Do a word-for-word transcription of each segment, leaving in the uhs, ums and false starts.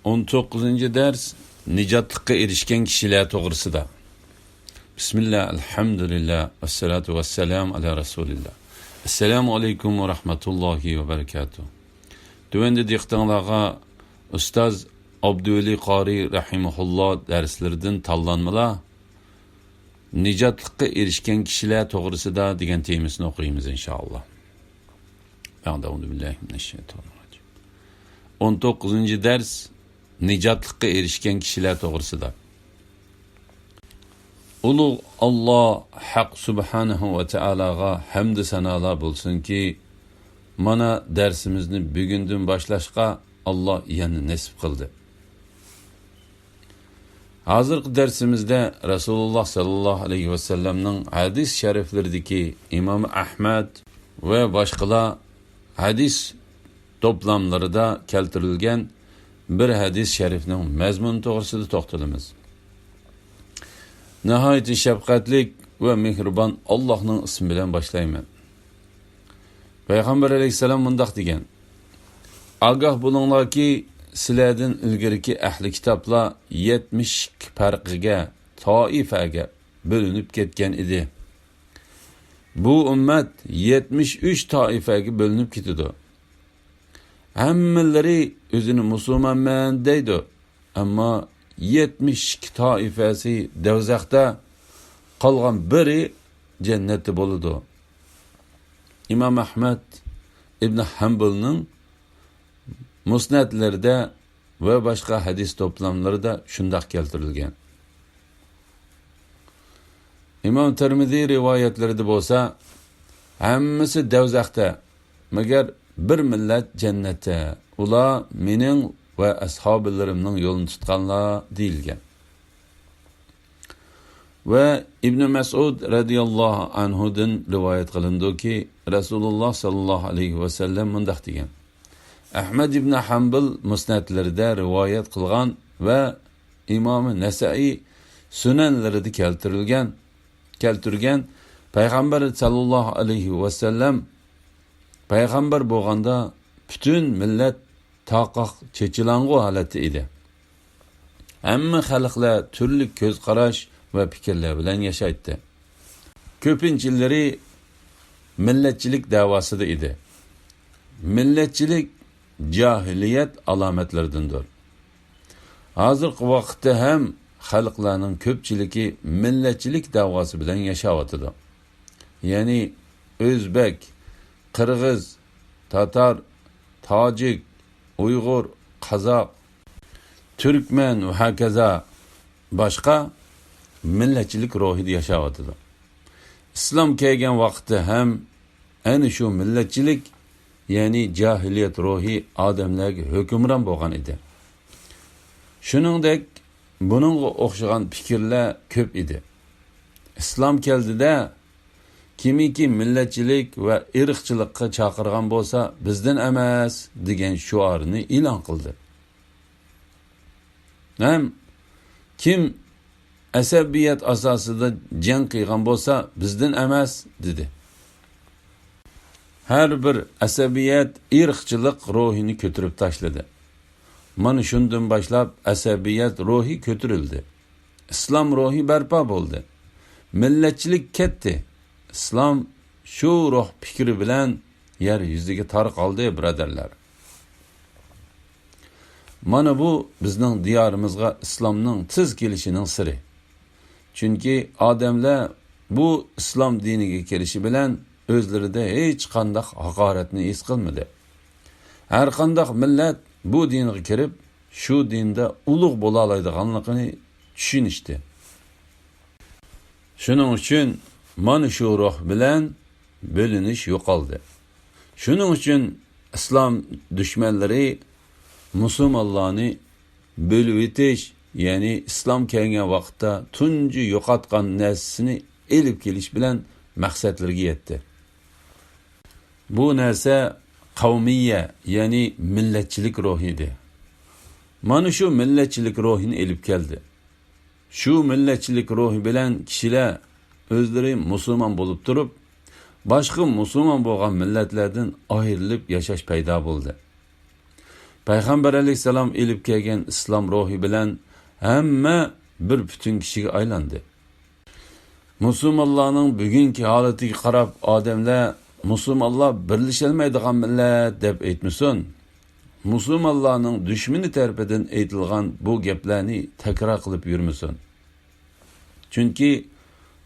ئون توققۇزىنچى دەرس، نىجاتلىققا ئېرىشكەن كىشىلەر توغرىسىدا. بىسمىللا، ئەلھەمدۇلىللا، ۋەسسالاتۇ ۋەسسالامۇ ئالا رەسۇلىللا. ئەسسالامۇ ئەلەيكۇم ۋە رەھمەتۇللاھى ۋە بەرىكاتۇھ. تۆۋەندە دىققىتىڭلارغا ئۇستاز ئابدۇۋەلى قارى رەھىمەھۇللا دەرسلىرىدىن تاللانمىلار، نىجاتلىققا ئېرىشكەن كىشىلەر توغرىسىدا دېگەن تېمىسىنى ئوقۇيمىز، ئىنشائاللا. بەئدە، ئەئۇزۇ بىللاھى مىنەششەيتانىرراجىم. ئون توققۇزىنچى دەرس، نىجاتلىققا ئېرىشكەن كىشىلەر توغرىسىدا. ئۇلۇغ ئاللا ھەق سۇبھانەھۇ ۋە تائالاغا ھەمدۇ سانالار بولسۇنكى، مانا دەرسىمىزنى بۈگۈندىن باشلاشقا ئاللا يەنە نېسىپ قىلدى. ھازىرقى دەرسىمىزدە رەسۇلۇللا ساللاللاھۇ ئەلەيھى ۋەسەللەمنىڭ ھەدىس شەرىفلىرىدىكى ئىمام ئەھمەد ۋە باشقىلار ھەدىس توپلاملىرىدا كەلتۈرۈلگەن بىر ھەدىس شەرىفنىڭ مەزمۇنى توغرىسىدا توختىلىمىز. ناھايىتى شەپقەتلىك ۋە مېھرىبان ئاللاھنىڭ ئىسمى بىلەن باشلايمەن. پەيغەمبەر ئەلەيھىسسالام مۇنداق دېگەن: ئاگاھ بولۇڭلاركى، سىلەردىن ئىلگىرىكى ئەھلى كىتابلار يەتمىش ئىككى پەرقىگە، تائىپەگە بۆلۈنۈپ كەتكەن ئىدى. بۇ ئۈممەت يەتمىش ئۈچ تائىپەگە بۆلۈنۈپ كېتىدۇ. ھەممىلىرى ئۆزىنى مۇسۇلمانمەن دەيدۇ، ئەمما يەتمىش ئىككى تائىپەسى دەۋزەختە، قالغان بىرى جەننەتتە بولىدۇ. ئىمام ئەھمەد ئىبن ھەمبۇلنىڭ مۇسنەدلىرىدە ۋە باشقا ھەدىس توپلاملىرىدا شۇنداق كەلتۈرۈلگەن. ئىمام تىرمىزى رىۋايەتلىرىدە بولسا، ھەممىسى دەۋزەختە، مەگەر بىر مىللەت جەننەتتە، ئۇلار مېنىڭ ۋە ئەسھابىلىرىمنىڭ يولىنى تۇتقانلار دېيىلگەن. ۋە ئىبنى مەسئۇد رەزىياللاھۇ ئەنھۇدىن رىۋايەت قىلىنىدۇكى، رەسۇلۇللا ساللاللاھۇ ئەلەيھى ۋەسەللەم مۇنداق دېگەن. ئەھمەد ئىبنى ھەمبىل مۇسنەدلىرىدە رىۋايەت قىلغان ۋە ئىمامى نەسەئىي سۈنەنلىرىدە كەلتۈرۈلگەن، كەلتۈرگەن پەيغەمبەر ساللاللاھۇ ئەلەيھى ۋەسەللەم پەيغەمبەر بولغاندا پۈتۈن مىللەت تاقاق چېچىلاڭغۇ ھالەتتە ئىدى. ھەممە خەلقلەر تۈرلۈك كۆز قاراش ۋە پىكىرلەر بىلەن ياشايتتى. كۆپىنچىلىرى مىللەتچىلىك دەۋاسىدا ئىدى. مىللەتچىلىك جاھىلىيەت ئالامەتلىرىدىندۇر. ھازىرقى ۋاقىتتا ھەم خەلقلەرنىڭ كۆپچىلىكى مىللەتچىلىك دەۋاسى بىلەن ياشاۋاتىدۇ. يەنى ئۆزبەك، قىرغىز، تاتار، تاجىك، ئۇيغۇر، قازاق، تۈركمەن ۋە ھاكازا باشقا مىللەتچىلىك روھىدا ياشاۋاتىدۇ. ئىسلام كەلگەن ۋاقىتتا ھەم ئەنە شۇ مىللەتچىلىك، يەنى جاھىلىيەت روھى ئادەملەرگە ھۆكۈمران بولغان ئىدى. شۇنىڭدەك بۇنىڭغا ئوخشىغان پىكىرلەر كۆپ ئىدى. ئىسلام كەلدى-دە، كىمكى مىللەتچىلىك ۋە ئىرقچىلىققا چاقىرغان بولسا، بىزدىن ئەمەس، دېگەن شوئارنى ئېلان قىلدى. ھەم كىم ئەسەبىيەت ئاساسىدا جەڭ قىلغان بولسا، بىزدىن ئەمەس، دېدى. ھەر بىر ئەسەبىيەت ئىرقچىلىق روھىنى كۆتۈرۈپ تاشلىدى. مانا شۇندىن باشلاپ ئەسەبىيەت روھى كۆتۈرۈلدى. ئىسلام روھى بەرپا بولدى. مىللەتچىلىك كەتتى. ئىسلام شۇ روھ پىكرى بىلەن يەر يۈزىگە تارقالدى، بۇرادەرلەر. مانا بۇ بىزنىڭ دىيارىمىزغا ئىسلامنىڭ تېز كېلىشىنىڭ سىرى. چۈنكى ئادەملەر بۇ ئىسلام دىنىگە كىرىشى بىلەن ئۆزلىرىدە ھېچقانداق ھاقارەتنى ھېس قىلمىدى. ھەرقانداق مىللەت بۇ دىنغا كىرىپ، شۇ دىندا ئۇلۇغ بولالايدىغانلىقىنى چۈشىنىشتى. شۇنىڭ ئۈچۈن مانا شۇ روھ بىلەن بۆلۈنۈش يوقالدى. شۇنىڭ ئۈچۈن ئىسلام دۈشمەنلىرى مۇسۇلمانلارنى بۆلۈۋېتىش، يەنى ئىسلام كەلگەن ۋاقىتتا تۇنجى يوقاتقان نەرسىسىنى ئېلىپ كېلىش بىلەن مەقسەتلىرىگە يەتتى. بۇ نەرسە قەۋمىيە، يەنى مىللەتچىلىك روھى ئىدى. مانا شۇ مىللەتچىلىك روھىنى ئېلىپ كەلدى. شۇ مىللەتچىلىك روھى بىلەن كىشىلەر ئۆزلىرى مۇسۇلمان بولۇپ تۇرۇپ، باشقا مۇسۇلمان بولغان مىللەتلەردىن ئايرىلىپ ياشاش پەيدا بولدى. پەيغەمبەر ئەلەيھىسسالام ئېلىپ كەلگەن ئىسلام روھى بىلەن ھەممە بىر پۈتۈن كىشىگە ئايلاندى. مۇسۇلمانلارنىڭ بۈگۈنكى ھالىتىگە قاراپ، ئادەملەر «مۇسۇلمانلار بىرلىشەلمەيدىغان مىللەت» دەپ ئېيتمىسۇن. مۇسۇلمانلارنىڭ دۈشمىنى تەرىپىدىن ئېيتىلغان بۇ گەپلەرنى تەكرار قىلىپ يۈرمىسۇن. چۈنكى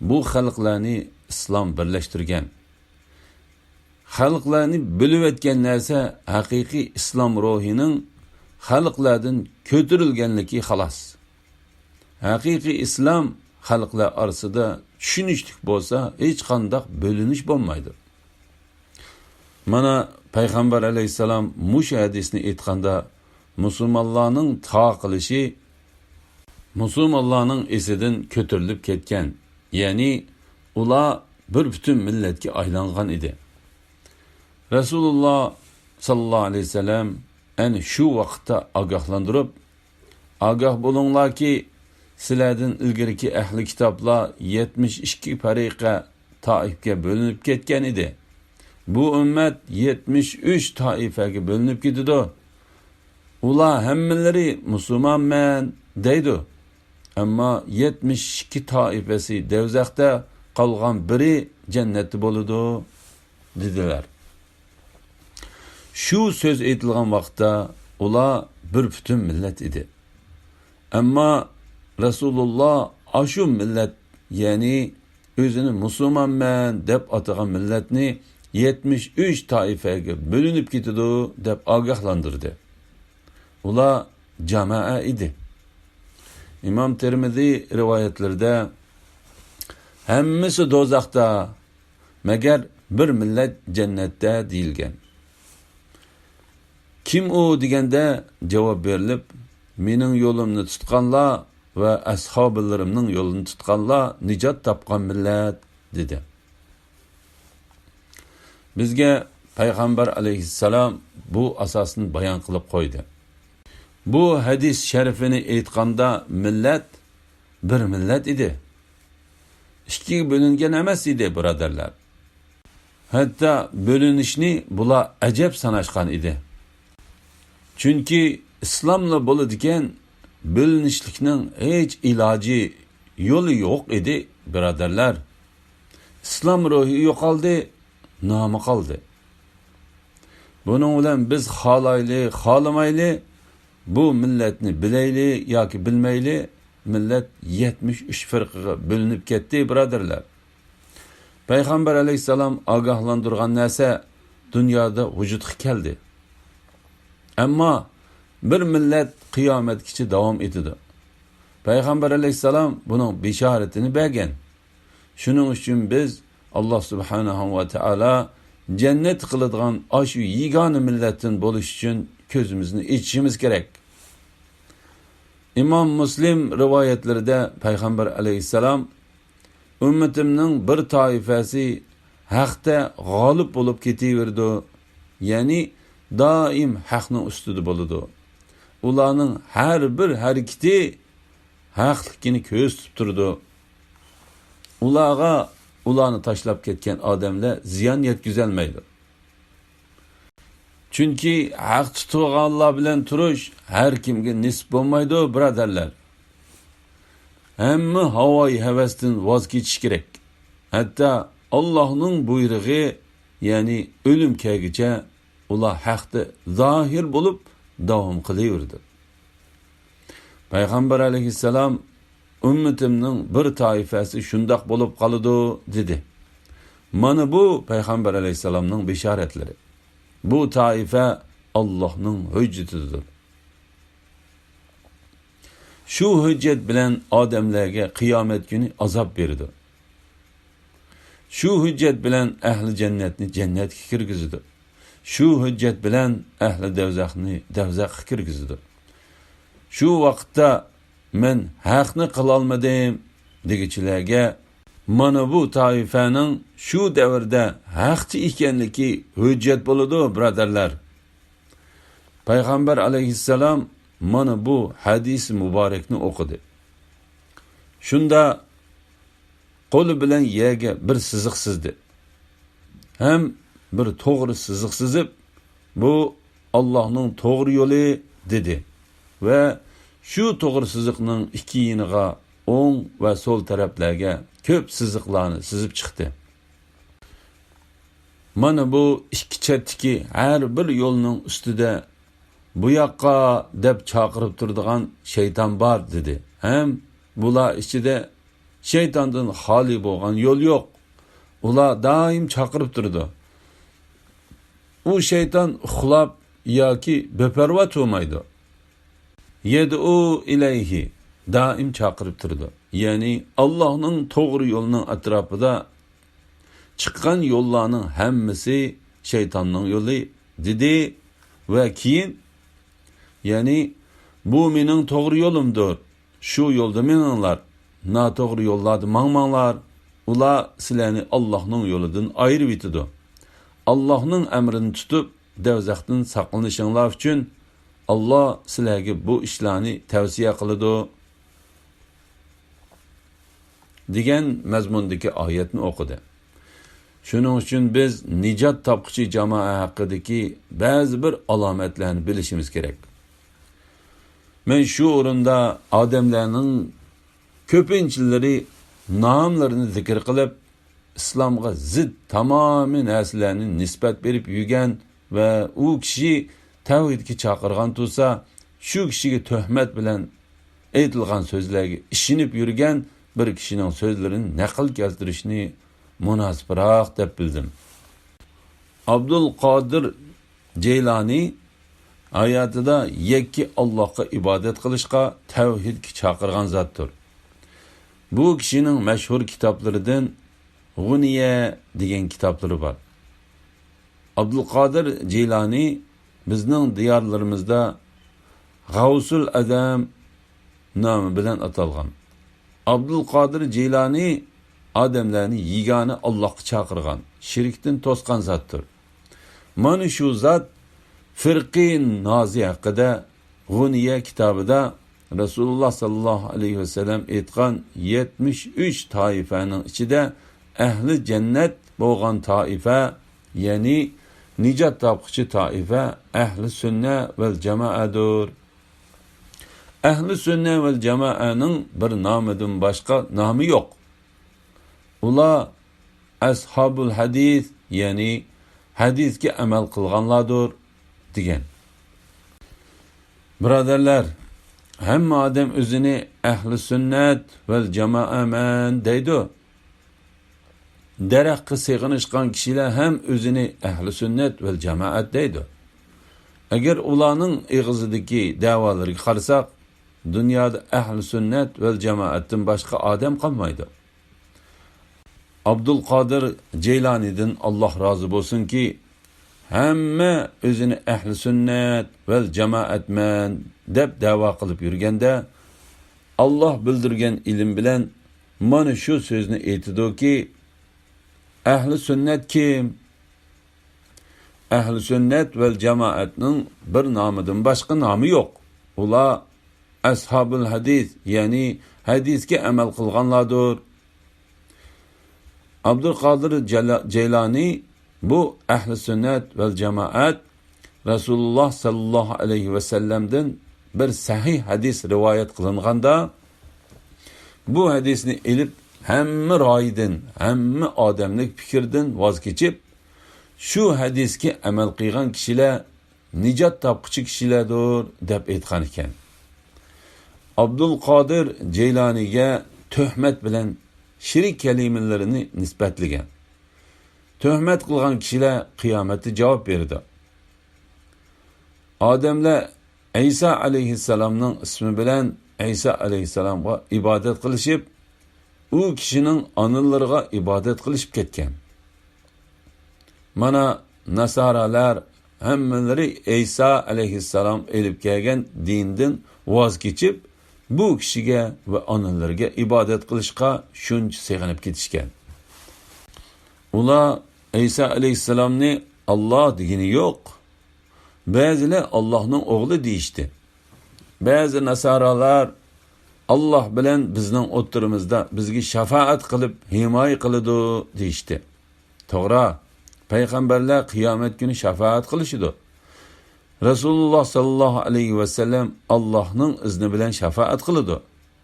بۇ خەلقلەرنى ئىسلام بىرلەشتۈرگەن. خەلقلەرنى بۆلۈۋەتكەن نەرسە ھەقىقىي ئىسلام روھىنىڭ خەلقلەردىن كۆتۈرۈلگەنلىكى، خالاس. ھەقىقىي ئىسلام خەلقلەر ئارىسىدا چۈشىنىشلىك بولسا، ھېچقانداق بۆلۈنۈش بولمايدۇ. مانا، پەيغەمبەر ئەلەيھىسسالام مۇشۇ ھەدىسنى ئېيتقاندا، مۇسۇلمانلارنىڭ تاقىلىشى مۇسۇلمانلارنىڭ ئېسىدىن كۆتۈرۈلۈپ كەتكەن، يەنى ئۇلار بىر پۈتۈن مىللەتكە ئايلانغان ئىدى. رەسۇلۇللا ساللاللاھۇ ئەلەيھى ۋەسەللەم ئەنە شۇ ۋاقىتتا ئاگاھلاندۇرۇپ، «ئاگاھ بولۇڭلاركى، سىلەردىن ئىلگىرىكى ئەھلى كىتابلار يەتمىش ئىككى پەرىقە، تائىپكە بۆلۈنۈپ كەتكەن ئىدى. بۇ ئۈممەت يەتمىش ئۈچ تائىپەگە بۆلۈنۈپ كېتىدۇ. ئۇلار ھەممىلىرى مۇسۇلمانمەن دەيدۇ. ئەمما يەتمىش ئىككى تائىپەسى دەۋزەختە، قالغان بىرى جەننەتتە بولىدۇ» دېدىلەر. شۇ سۆز ئېيتىلغان ۋاقىتتا ئۇلار بىر پۈتۈن مىللەت ئىدى. ئەمما رەسۇلۇللا ئاشۇ مىللەت، يەنى ئۆزىنى مۇسۇلمانمەن دەپ ئاتىغان مىللەتنى يەتمىش ئۈچ تائىپەگە بۆلۈنۈپ كېتىدۇ دەپ ئاگاھلاندۇردى. ئۇلار جامائە ئىدى. ئىمام تىرمىزى رىۋايەتلىرىدە «ھەممىسى دوزاختا، مەگەر بىر مىللەت جەننەتتە» دېيىلگەن. «كىم ئۇ؟» دېگەندە، جاۋاب بېرىلىپ، «مېنىڭ يولۇمنى تۇتقانلار ۋە ئەسھابىلىرىمنىڭ يولىنى تۇتقانلار نىجات تاپقان مىللەت» دېدى. بىزگە پەيغەمبەر ئەلەيھىسسالام بۇ ئاساسنى بايان قىلىپ قويدى. بۇ ھەدىس شەرىپىنى ئېيتقاندا، مىللەت بىر مىللەت ئىدى. ئىككىگە بۆلۈنگەن ئەمەس ئىدى، بۇرادەرلەر. ھەتتا بۆلۈنۈشنى بۇلار ئەجەب ساناشقان ئىدى. چۈنكى ئىسلاملا بولىدىكەن، بۆلۈنۈشلۈكنىڭ ھېچ ئىلاجى، يولى يوق ئىدى، بۇرادەرلەر. ئىسلام روھى يوقالدى، نامى قالدى. بۇنىڭ بىلەن بىز خالايلى، خالىمايلى، بۇ مىللەتنى بىلەيلى ياكى بىلمەيلى، مىللەت يەتمىش ئۈچ فىرقىگە بۆلۈنۈپ كەتتى، بۇرادەرلەر. پەيغەمبەر ئەلەيھىسسالام ئاگاھلاندۇرغان نەرسە دۇنيادا ۋۇجۇدقا كەلدى. ئەمما بىر مىللەت قىيامەتكىچە داۋام ئېتىدۇ. پەيغەمبەر ئەلەيھىسسالام بۇنىڭ بېشارىتىنى بەرگەن. شۇنىڭ ئۈچۈن بىز ئاللا سۇبھانەھۇ ۋە تائالا جەننەت قىلىدىغان ئاشۇ يېگانە مىللەتتىن بولۇش ئۈچۈن كۆزىمىزنى ئېچىشىمىز كېرەك. ئىمام مۇسلىم رىۋايەتلىرىدە پەيغەمبەر ئەلەيھىسسالام، «ئۈممىتىمنىڭ بىر تائىپەسى ھەقتە غالىب بولۇپ كېتىۋېرىدۇ، يەنى دائىم ھەقنىڭ ئۈستىدە بولىدۇ. ئۇلارنىڭ ھەر بىر ھەرىكىتى ھەقلىكىنى كۆرسىتىپ تۇرىدۇ. ئۇلارغا ئۇلارنى تاشلاپ كەتكەن ئادەملەر زىيان يەتكۈزەلمەيدۇ.» چۈنكى ھەق تۇتۇۋالغانلار بىلەن تۇرۇش ھەر كىمگە نېسىپ بولمايدۇ، بۇرادەرلەر. ھەممە ھاۋايى ھەۋەستىن ۋاز كېچىش كېرەك. ھەتتا ئاللاھنىڭ بۇيرۇقى، يەنى ئۆلۈم كەلگۈچە ئۇلار ھەقتە زاھىر بولۇپ داۋام قىلىۋېرىدۇ. پەيغەمبەر ئەلەيھىسسالام، «ئۈممىتىمنىڭ بىر تائىپەسى شۇنداق بولۇپ قالىدۇ» دېدى. مانا بۇ پەيغەمبەر ئەلەيھىسسالامنىڭ بېشارەتلىرى. بۇ تائىپە ئاللاھنىڭ ھۆججىتىدۇر. شۇ ھۆججەت بىلەن ئادەملەرگە قىيامەت كۈنى ئازاب بېرىدۇ. شۇ ھۆججەت بىلەن ئەھلى جەننەتنى جەننەتكە كىرگۈزىدۇ. شۇ ھۆججەت بىلەن ئەھلى دەۋزەخنى دەۋزەخكە كىرگۈزىدۇ. شۇ ۋاقىتتا «مەن ھەقنى قىلالمىدىم» دېگۈچىلەرگە مانا بۇ تائىپەنىڭ شۇ دەۋردە ھەقچى ئىكەنلىكى ھۆججەت بولىدۇ، بۇرادەرلەر. پەيغەمبەر ئەلەيھىسسالام مانا بۇ ھەدىسى مۇبارەكنى ئوقۇدى. شۇندا قولى بىلەن يەرگە بىر سىزىق سىزدى. ھەم بىر توغرا سىزىق سىزىپ، بۇ ئاللاھنىڭ توغرا يولى، دېدى ۋە شۇ توغرا سىزىقنىڭ ئىككى يېنىغا، ئوڭ ۋە سول تەرەپلەرگە كۆپ سىزىقلارنى سىزىپ چىقتى. مانا بۇ ئىككى چەتتىكى ھەر بىر يولنىڭ ئۈستىدە «بۇ ياققا» دەپ چاقىرىپ تۇرىدىغان شەيتان بار، دېدى. ھەم بۇلار ئىچىدە شەيتاندىن خالىي بولغان يول يوق. ئۇلار دائىم چاقىرىپ تۇرىدۇ. ئۇ شەيتان ئۇخلاپ ياكى بىپەرۋا تۇرمايدۇ. «يەدئۇ ئىلەيھى»، دائىم چاقىرىپ تۇرىدۇ. يەنى ئاللاھنىڭ توغرا يولىنىڭ ئەتراپىدا چىققان يوللارنىڭ ھەممىسى شەيتاننىڭ يولى، دېدى ۋە كېيىن، يەنى «بۇ مېنىڭ توغرا يولۇمدۇر، شۇ يولدا مېڭىڭلار، ناتوغرا يوللاردا ماڭماڭلار، ئۇلار سىلەرنى ئاللاھنىڭ يولىدىن ئايرىۋېتىدۇ. ئاللاھنىڭ ئەمرىنى تۇتۇپ، دەۋزەختىن ساقلىنىشىڭلار ئۈچۈن ئاللاھ سىلەرگە بۇ ئىشلارنى تەۋسىيە قىلىدۇ» دېگەن مەزمۇندىكى ئايەتنى ئوقۇدى. شۇنىڭ ئۈچۈن بىز نىجات تاپقۇچى جامائە ھەققىدىكى بەزى بىر ئالامەتلەرنى بىلىشىمىز كېرەك. مەن شۇ ئورۇندا ئادەملەرنىڭ كۆپىنچىلىرى ناملىرىنى زىكىر قىلىپ، ئىسلامغا زىت تامامىي نەرسىلەرنى نىسبەت بېرىپ يۈرگەن ۋە ئۇ كىشى تەۋھىدكە چاقىرغان تۇرسا، شۇ كىشىگە تۆھمەت بىلەن ئېيتىلغان سۆزلەرگە ئىشىنىپ يۈرگەن بىر كىشىنىڭ سۆزلىرىنى نەقىل كەلتۈرۈشنى مۇناسىپراق دەپ بىلدىم. ئابدۇل قادىر جەيلانى ھاياتىدا يەككە ئاللاھقا ئىبادەت قىلىشقا، تەۋھىدكە چاقىرغان زاتتۇر. بۇ كىشىنىڭ مەشھۇر كىتابلىرىدىن غۇنىيە دېگەن كىتابلىرى بار. ئابدۇلقادىر جىلانى بىزنىڭ دىيارلىرىمىزدا غەۋسۇل ئەزەم نامى بىلەن ئاتالغان. ئابدۇلقادىر جىلانى ئادەملەرنى يېگانە ئاللاھقا چاقىرغان، شىركتىن توسقان زاتتۇر. مانا شۇ زات فىرقى نازى ھەققىدە غۇنىيە كىتابىدا رەسۇلۇللاھ ساللاللاھۇ ئەلەيھى ۋەسەللەم ئېيتقان يەتمىش ئۈچ تائىپەنىڭ ئىچىدە ئەھلى جەننەت بولغان تائىپە، يەنى نىجات تاپقۇچى تائىپە ئەھلى سۈننە ۋەل جامائەدۇر. ئەھلى سۈننە ۋەل جامائەنىڭ بىر نامىدىن باشقا نامى يوق. ئۇلار ئەسھابۇل ھەدىس، يەنى ھەدىسكە ئەمەل قىلغانلاردۇر، دېگەن. بۇرادەرلەر، ھەممە ئادەم ئۆزىنى ئەھلى سۈننەت ۋەل جامائەمەن دەيدۇ. دەرەخكە سېغىنىشقان كىشىلەر ھەم ئۆزىنى ئەھلى سۈننەت ۋەل جامائەت دەيدۇ. ئەگەر ئۇلارنىڭ ئېغىزىدىكى دەۋالىرىگە قارىساق، دۇنيادا ئەھلى سۈننەت ۋەل جامائەتتىن باشقا ئادەم قالمايدۇ. ئابدۇلقادىر جەيلانىدىن ئاللاھ رازى بولسۇنكى، ھەممە ئۆزىنى ئەھلى سۈننەت ۋەل جامائەتمەن دەپ دەۋا قىلىپ يۈرگەندە، ئاللاھ بىلدۈرگەن ئىلىم بىلەن مانا شۇ سۆزنى ئېيتىدۇكى، ئەھلى سۈننەت كىم؟ ئەھلى سۈننەت ۋەل جامائەتنىڭ بىر نامىدىن باشقا نامى يوق. ئۇلار ئەسھابۇل ھەدىس، يەنى ھەدىسكە ئەمەل قىلغانلاردۇر. ئابدۇلقادىر جەلا-، جەيلانى بۇ ئەھلى سۈننەت ۋەل جامائەت رەسۇلۇللاھ ساللاللاھۇ ئەلەيھى ۋەسەللەمدىن بىر سەھىھ ھەدىس رىۋايەت قىلىنغاندا، بۇ ھەدىسنى ئېلىپ ھەممە رايىدىن، ھەممە ئادەملىك پىكىردىن ۋاز كېچىپ، شۇ ھەدىسكە ئەمەل قىلغان كىشىلەر نىجات تاپقۇچى كىشىلەردۇر، دەپ ئېيتقان ئىكەن. ئابدۇلقادىر جەيلانىگە تۆھمەت بىلەن شېرىك كەلىمىلىرىنى نىسبەتلىگەن. تۆھمەت قىلغان كىشىلەر قىيامەتتە جاۋاب بېرىدۇ. ئادەملەر ئەيسا ئەلەيھىسسالامنىڭ ئىسمى بىلەن ئەيسا ئەلەيھىسسالامغا ئىبادەت قىلىشىپ، ئۇ كىشىنىڭ ئانىلىرىغا ئىبادەت قىلىشىپ كەتكەن. مانا، ناسارالار ھەممىلىرى ئەيسا ئەلەيھىسسالام ئېلىپ كەلگەن دىندىن ۋاز كېچىپ، بۇ كىشىگە ۋە ئانىلىرىگە ئىبادەت قىلىشقا شۇنچە سېغىنىپ كېتىشكەن. ئۇلار ئەيسا ئەلەيھىسسالامنى ئاللاھ دېگىنى يوق. بەزىلەر ئاللاھنىڭ ئوغلى دېيىشتى. بەزى ناسارالار ئاللاھ بىلەن بىزنىڭ ئوتتۇرىمىزدا بىزگە شاپائەت قىلىپ ھىمايە قىلىدۇ دېيىشتى. توغرا، پەيغەمبەرلەر قىيامەت كۈنى شاپائەت قىلىشىدۇ. رەسۇلۇللاھ سەللەللاھۇ ئەلەيھى ۋەسەللەم ئاللاھنىڭ ئىزنى بىلەن شاپائەت قىلىدۇ.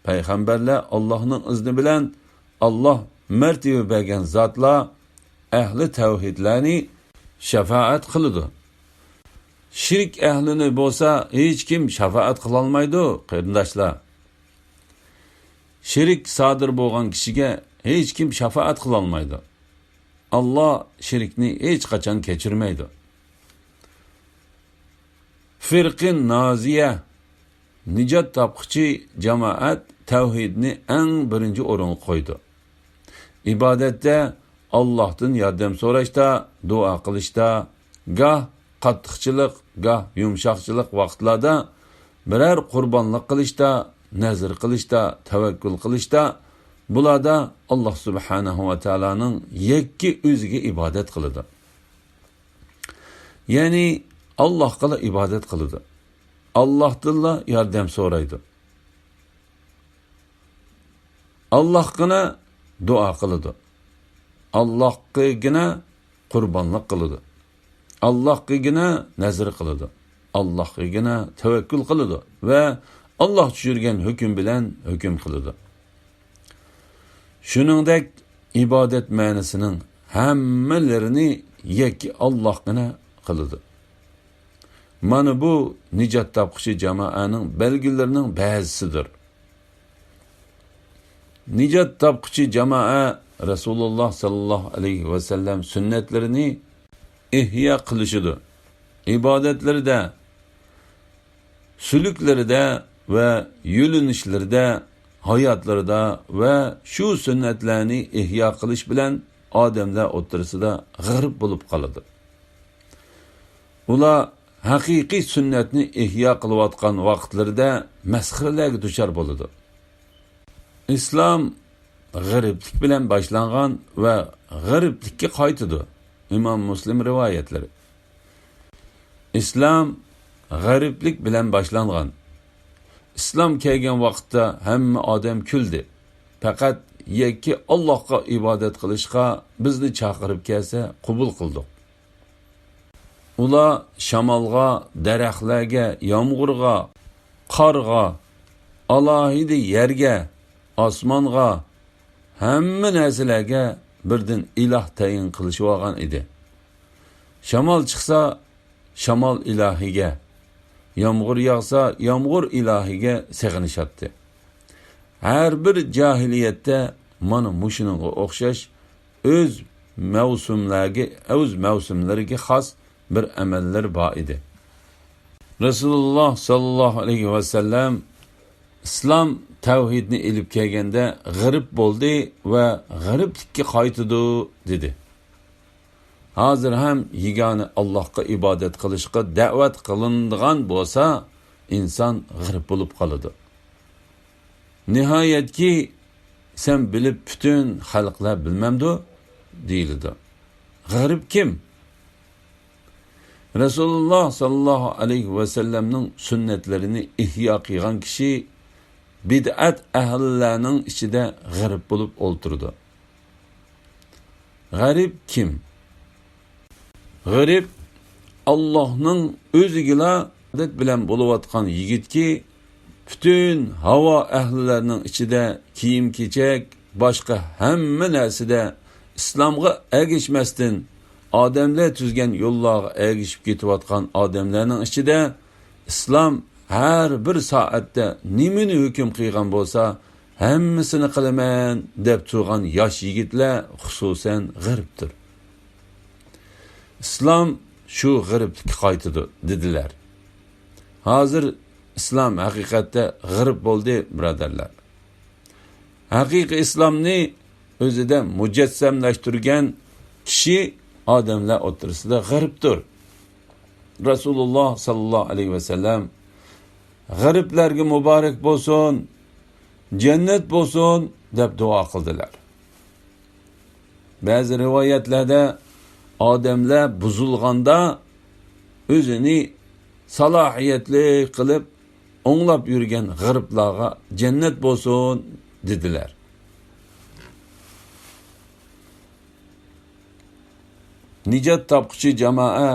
پەيغەمبەرلەر ئاللاھنىڭ ئىزنى بىلەن، ئاللاھ مەرتىۋە بەرگەن زاتلار، ئەھلى تەۋھىدلەرنى شاپائەت قىلىدۇ. شىرك ئەھلىنى بولسا ھېچكىم شاپائەت قىلالمايدۇ، قېرىنداشلار. شىرك سادىر بولغان كىشىگە ھېچكىم شاپائەت قىلالمايدۇ. ئاللاھ شىركنى ھېچقاچان كەچۈرمەيدۇ. فىرقە ناجىيە، نىجات تاپقۇچى جامائەت تەۋھىدنى ئەڭ بىرىنچى ئورۇنغا قويىدۇ. ئىبادەتتە ئاللاھتىن ياردەم سوراشتا، دۇئا قىلىشتا، گاھ قاتتىقچىلىق، گاھ يۇمشاقچىلىق ۋاقىتلاردا، بىرەر قۇربانلىق قىلىشتا، نەزىر قىلىشتا، تەۋەككۈل قىلىشتا، بۇلاردا ئاللاھ سۇبھانەھۇ ۋە تائالانىڭ يەككە ئۆزىگە ئىبادەت قىلىدۇ. يەنى ئاللاھقىلا ئىبادەت قىلىدۇ. ئاللاھتىنلا ياردەم سورايدۇ. ئاللاھقىنا دۇئا قىلىدۇ. ئاللاھقىگىنا قۇربانلىق قىلىدۇ. ئاللاھقىگىنا نەزىر قىلىدۇ. ئاللاھقىگىنا تەۋەككۈل قىلىدۇ ۋە ئاللاھ چۈشۈرگەن ھۆكۈم بىلەن ھۆكۈم قىلىدۇ. شۇنىڭدەك ئىبادەت مەنىسىنىڭ ھەممىلىرىنى يەككە ئاللاھقىنا قىلىدۇ. مانا بۇ نىجات تاپقۇچى جامائەنىڭ بەلگىلىرىنىڭ بەزىسىدۇر. نىجات تاپقۇچى جامائە رەسۇلۇللاھ سەللەللاھۇ ئەلەيھى ۋەسەللەم سۈننەتلىرىنى ئىھيا قىلىشىدۇ. ئىبادەتلىرىدە، سۈلۈكلىرىدە ۋە يۆنىلىشلىرىدە، ھاياتلىرىدا ۋە شۇ سۈننەتلەرنى ئىھيا قىلىش بىلەن ئادەملەر ئوتتۇرىسىدا غېرىب بولۇپ قالىدۇ. ئۇلار ھەقىقىي سۈننەتنى ئىھيا قىلىۋاتقان ۋاقىتلىرىدا مەسخىرىلەرگە دۇچار بولىدۇ. ئىسلام غېرىبلىك بىلەن باشلانغان ۋە غېرىبلىككە قايتىدۇ. ئىمام مۇسلىم رىۋايەتلىرى. ئىسلام غېرىبلىك بىلەن باشلانغان. ئىسلام كەلگەن ۋاقىتتا ھەممە ئادەم كۈلدى. پەقەت يەككە ئاللاھقا ئىبادەت قىلىشقا بىزنى چاقىرىپ كەلسە قوبۇل قىلدۇق. ئۇلار شامالغا، دەرەخلەرگە، يامغۇرغا، قارغا، ئالاھىدە يەرگە، ئاسمانغا، ھەممە نەرسىلەرگە بىردىن ئىلاھ تەيىن قىلىشىۋالغان ئىدى. شامال چىقسا، شامال ئىلاھىگە، يامغۇر ياغسا، يامغۇر ئىلاھىگە سېغىنىشاتتى. ھەر بىر جاھىلىيەتتە مانا مۇشۇنىڭغا ئوخشاش ئۆز مەۋسۇملەرگە، ئۆز مەۋسۇملىرىگە خاس بىر ئەمەللىرى بار ئىدى. رەسۇلۇللاھ سەللەللاھۇ ئەلەيھى ۋەسەللەم ئىسلام تەۋھىدنى ئېلىپ كەلگەندە غېرىب بولدى ۋە غېرىبلىككە قايتىدۇ دېدى. ھازىر ھەم يېگانە ئاللاھقا ئىبادەت قىلىشقا دەۋەت قىلىنىدىغان بولسا، ئىنسان غېرىب بولۇپ قالىدۇ. نىھايەتكى، سەن بىلىپ پۈتۈن خەلقلەر بىلمەمدۇ؟ دېيىلىدۇ. غېرىب كىم؟ رەسۇلۇللاھ سەللەللاھۇ ئەلەيھى ۋەسەللەمنىڭ سۈننەتلىرىنى ئىھيا قىلغان كىشى بىدئەت ئەھلىلەرنىڭ ئىچىدە غېرىب بولۇپ ئولتۇرىدۇ. غېرىب كىم؟ غېرىب ئاللاھنىڭ ئۆزىگىلا ئىبادەت بىلەن بولۇۋاتقان يىگىتكى، پۈتۈن ھاۋا ئەھلىلەرنىڭ ئىچىدە كىيىم-كېچەك، باشقا ھەممە نەرسىدە ئىسلامغا ئەگىشمەستىن، ئادەملەر تۈزگەن يوللارغا ئەگىشىپ كېتىۋاتقان ئادەملەرنىڭ ئىچىدە ئىسلام ھەر بىر سائەتتە نېمىنى ھۆكۈم قىلغان بولسا، ھەممىسىنى قىلىمەن دەپ تۇرغان ياش يىگىتلەر خۇسۇسەن غېرىبتۇر. ئىسلام شۇ غېرىبلىككە قايتىدۇ، دېدىلەر. ھازىر ئىسلام ھەقىقەتتە غېرىب بولدى، بۇرادەرلەر. ھەقىقىي ئىسلامنى ئۆزىدە مۇجەسسەملەشتۈرگەن كىشى ئادەملەر ئوتتۇرىسىدا غېرىبتۇر. رەسۇلۇللاھ سەللەللاھۇ ئەلەيھى ۋەسەللەم، «غېرىبلەرگە مۇبارەك بولسۇن، جەننەت بولسۇن» دەپ دۇئا قىلدىلار. بەزى رىۋايەتلەردە ئادەملەر بۇزۇلغاندا ئۆزىنى سالاھىيەتلىك قىلىپ ئوڭلاپ يۈرگەن غېرىبلارغا جەننەت بولسۇن دېدىلەر. نىجات تاپقۇچى جامائە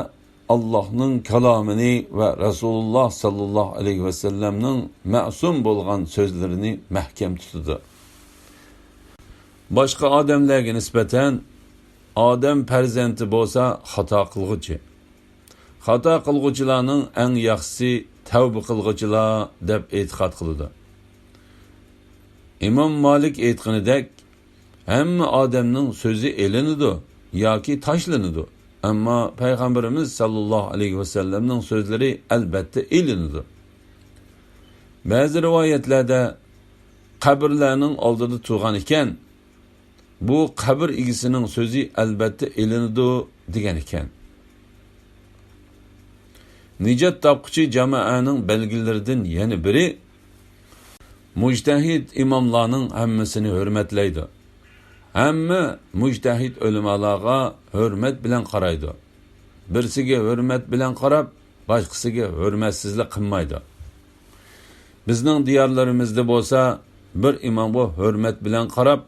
ئاللاھنىڭ كالامىنى ۋە رەسۇلۇللاھ ساللاللاھۇ ئەلەيھى ۋەسەللەمنىڭ مەسۇم بولغان سۆزلىرىنى مەھكەم تۇتىدۇ. باشقا ئادەملەرگە نىسبەتەن ئادەم پەرزەنتى بولسا خاتا قىلغۇچى. خاتا قىلغۇچىلارنىڭ ئەڭ ياخشىسى تەۋبە قىلغۇچىلار دەپ ئېتىقاد قىلىدۇ. ئىمام مالىك ئېيتقىنىدەك، ھەممە ئادەمنىڭ سۆزى ئېلىنىدۇ ياكى تاشلىنىدۇ. ئەمما پەيغەمبىرىمىز ساللاللاھۇ ئەلەيھى ۋەسەللەمنىڭ سۆزلىرى ئەلبەتتە ئېلىنىدۇ. بەزى رىۋايەتلەردە قەبرىلەرنىڭ ئالدىدا تۇرغان ئىكەن، بۇ قەبرە ئىگىسىنىڭ سۆزى ئەلبەتتە ئېلىنىدۇ دېگەن ئىكەن. نىجات تاپقۇچى جامائەنىڭ بەلگىلىرىدىن يەنە بىرى، مۇجتەھىد ئىماملارنىڭ ھەممىسىنى ھۆرمەتلەيدۇ. ھەممە مۇجتەھىد ئۆلىمالارغا ھۆرمەت بىلەن قارايدۇ. بىرسىگە ھۆرمەت بىلەن قاراپ، باشقىسىگە ھۆرمەتسىزلىك قىلمايدۇ. بىزنىڭ دىيارلىرىمىزدا بولسا، بىر ئىمامغا ھۆرمەت بىلەن قاراپ،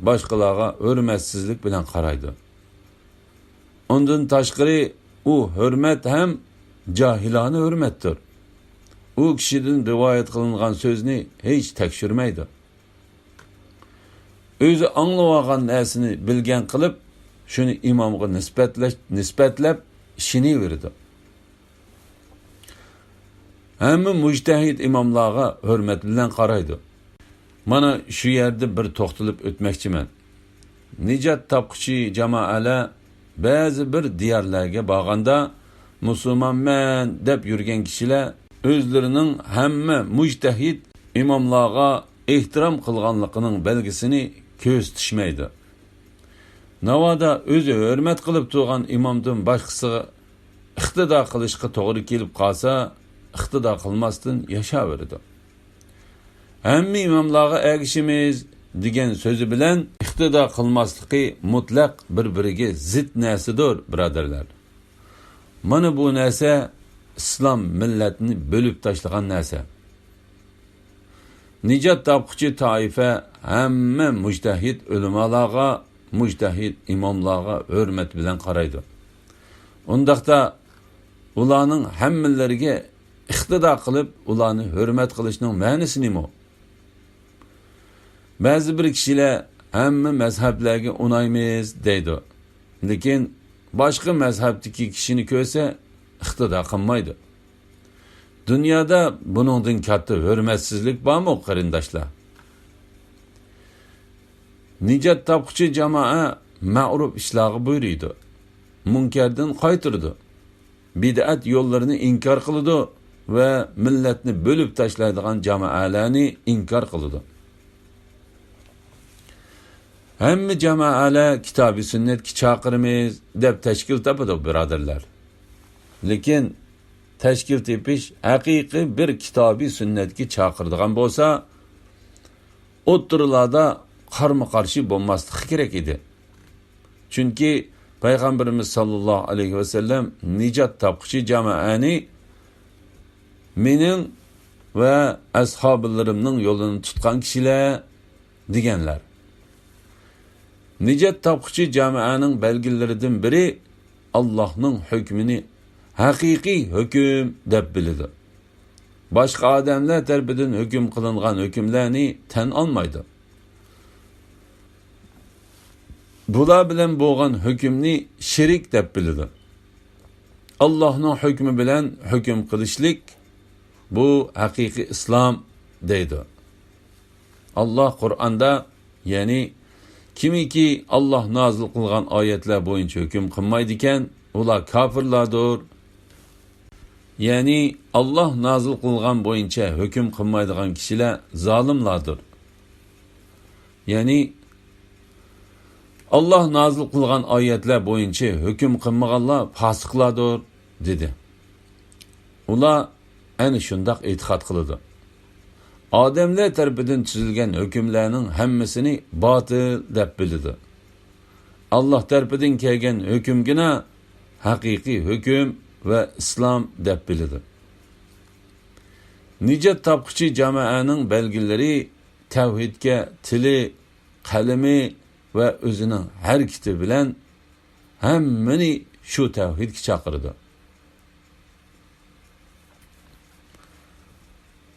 باشقىلارغا ھۆرمەتسىزلىك بىلەن قارايدۇ. ئۇندىن تاشقىرى، ئۇ ھۆرمەت ھەم جاھىلانە ھۆرمەتتۇر. ئۇ كىشىدىن رىۋايەت قىلىنغان سۆزنى ھېچ تەكشۈرمەيدۇ. ئۆزى ئاڭلىۋالغان نەرسىنى بىلگەن قىلىپ، شۇنى ئىمامغا نىسبەتلەش، نىسبەتلەپ ئىشىنىۋېرىدۇ. ھەممە مۇجتەھىد ئىماملارغا ھۆرمەت بىلەن قارايدۇ. مانا شۇ يەردە بىر توختىلىپ ئۆتمەكچىمەن. نىجات تاپقۇچى جامائەلەر بەزى بىر دىيارلارغا بارغاندا، مۇسۇلمانمەن دەپ يۈرگەن كىشىلەر ئۆزلىرىنىڭ ھەممە مۇجتەھىد ئىماملارغا ئېھتىرام قىلغانلىقىنىڭ بەلگىسىنى كۆرسىتىشمەيدۇ. ناۋادا ئۆزى ھۆرمەت قىلىپ تۇرغان ئىمامدىن باشقىسىغا ئىقتىدا قىلىشقا توغرا كېلىپ قالسا، ئىقتىدا قىلماستىن ياشاۋېرىدۇ. ھەممە ئىماملارغا ئەگىشىمىز دېگەن سۆزى بىلەن ئىقتىدا قىلماسلىقى مۇتلەق بىر-بىرىگە زىت نەرسىدۇر، بۇرادەرلەر. مانا بۇ نەرسە ئىسلام مىللەتنى بۆلۈپ تاشلىغان نەرسە. نىجات تاپقۇچى تائىپە ھەممە مۇجتەھىد ئۆلىمالارغا، مۇجتەھىد ئىماملارغا ھۆرمەت بىلەن قارايدۇ. ئۇنداقتا ئۇلارنىڭ ھەممىلىرىگە ئىقتىدا قىلىپ، ئۇلارنى ھۆرمەت قىلىشنىڭ مەنىسى نېمە؟ بەزى بىر كىشىلەر ھەممە مەزھەپلەرگە ئۇنايمىز دەيدۇ. لېكىن باشقا مەزھەپتىكى كىشىنى كۆرسە ئىقتىدا قىلمايدۇ. دۇنيادا بۇنىڭدىن كاتتا ھۆرمەتسىزلىك بارمۇ، قېرىنداشلار؟ نىجات تاپقۇچى جامائە مەرۇپ ئىشلارغا بۇيرۇيدۇ، مۇنكەردىن قايتۇرىدۇ، بىدئەت يوللىرىنى ئىنكار قىلىدۇ ۋە مىللەتنى بۆلۈپ تاشلايدىغان جامائەلەرنى ئىنكار قىلىدۇ. ھەممە جامائەلەر كىتابى سۈننەتكە چاقىرىمىز دەپ تەشكىل تاپىدۇ، بۇرادەرلەر. لېكىن تەشكىل تېپىش ھەقىقىي بىر كىتابى سۈننەتكە چاقىرىدىغان بولسا، ئوتتۇرىلاردا قارمۇ قارشى بولماسلىقى كېرەك ئىدى. چۈنكى پەيغەمبىرىمىز ساللاللاھۇ ئەلەيھى ۋەسەللەم نىجات تاپقۇچى جامائەنى مېنىڭ ۋە ئەسھابىلىرىمنىڭ يولىنى تۇتقان كىشىلەر دېگەنلەر. نىجات تاپقۇچى جامائەنىڭ بەلگىلىرىدىن بىرى ئاللاھنىڭ ھۆكمىنى ھەقىقىي ھۆكۈم دەپ بىلىدۇ. باشقا ئادەملەر تەرىپىدىن ھۆكۈم قىلىنغان ھۆكۈملەرنى تەن ئالمايدۇ. بۇلار بىلەن بولغان ھۆكۈمنى شېرىك دەپ بىلىدۇ. ئاللاھنىڭ ھۆكمى بىلەن ھۆكۈم قىلىشلىك، بۇ ھەقىقىي ئىسلام دەيدۇ. ئاللاھ قۇرئاندا، يەنى، كىمكى ئاللاھ نازىل قىلغان ئايەتلەر بويىچە ھۆكۈم قىلمايدىكەن، ئۇلار كاپىرلاردۇر. يەنى، ئاللاھ نازىل قىلغان بويىچە ھۆكۈم قىلمايدىغان كىشىلەر زالىملاردۇر. يەنى، ئاللاھ نازىل قىلغان ئايەتلەر بويىچە ھۆكۈم قىلمىغانلار پاسىقلاردۇر، دېدى. ئۇلار ئەنە شۇنداق ئېتىقاد قىلىدۇ. ئادەملەر تەرىپىدىن تۈزۈلگەن ھۆكۈملەرنىڭ ھەممىسىنى باتىل دەپ بىلىدۇ. ئاللاھ تەرىپىدىن كەلگەن ھۆكۈمگىنا ھەقىقىي ھۆكۈم ۋە ئىسلام دەپ بىلىدۇ. نىجات تاپقۇچى جامائەنىڭ بەلگىلىرى تەۋھىدكە تىلى، قەلىمى ۋە ئۆزىنىڭ ھەرىكىتى بىلەن ھەممىنى شۇ تەۋھىدكە چاقىرىدۇ.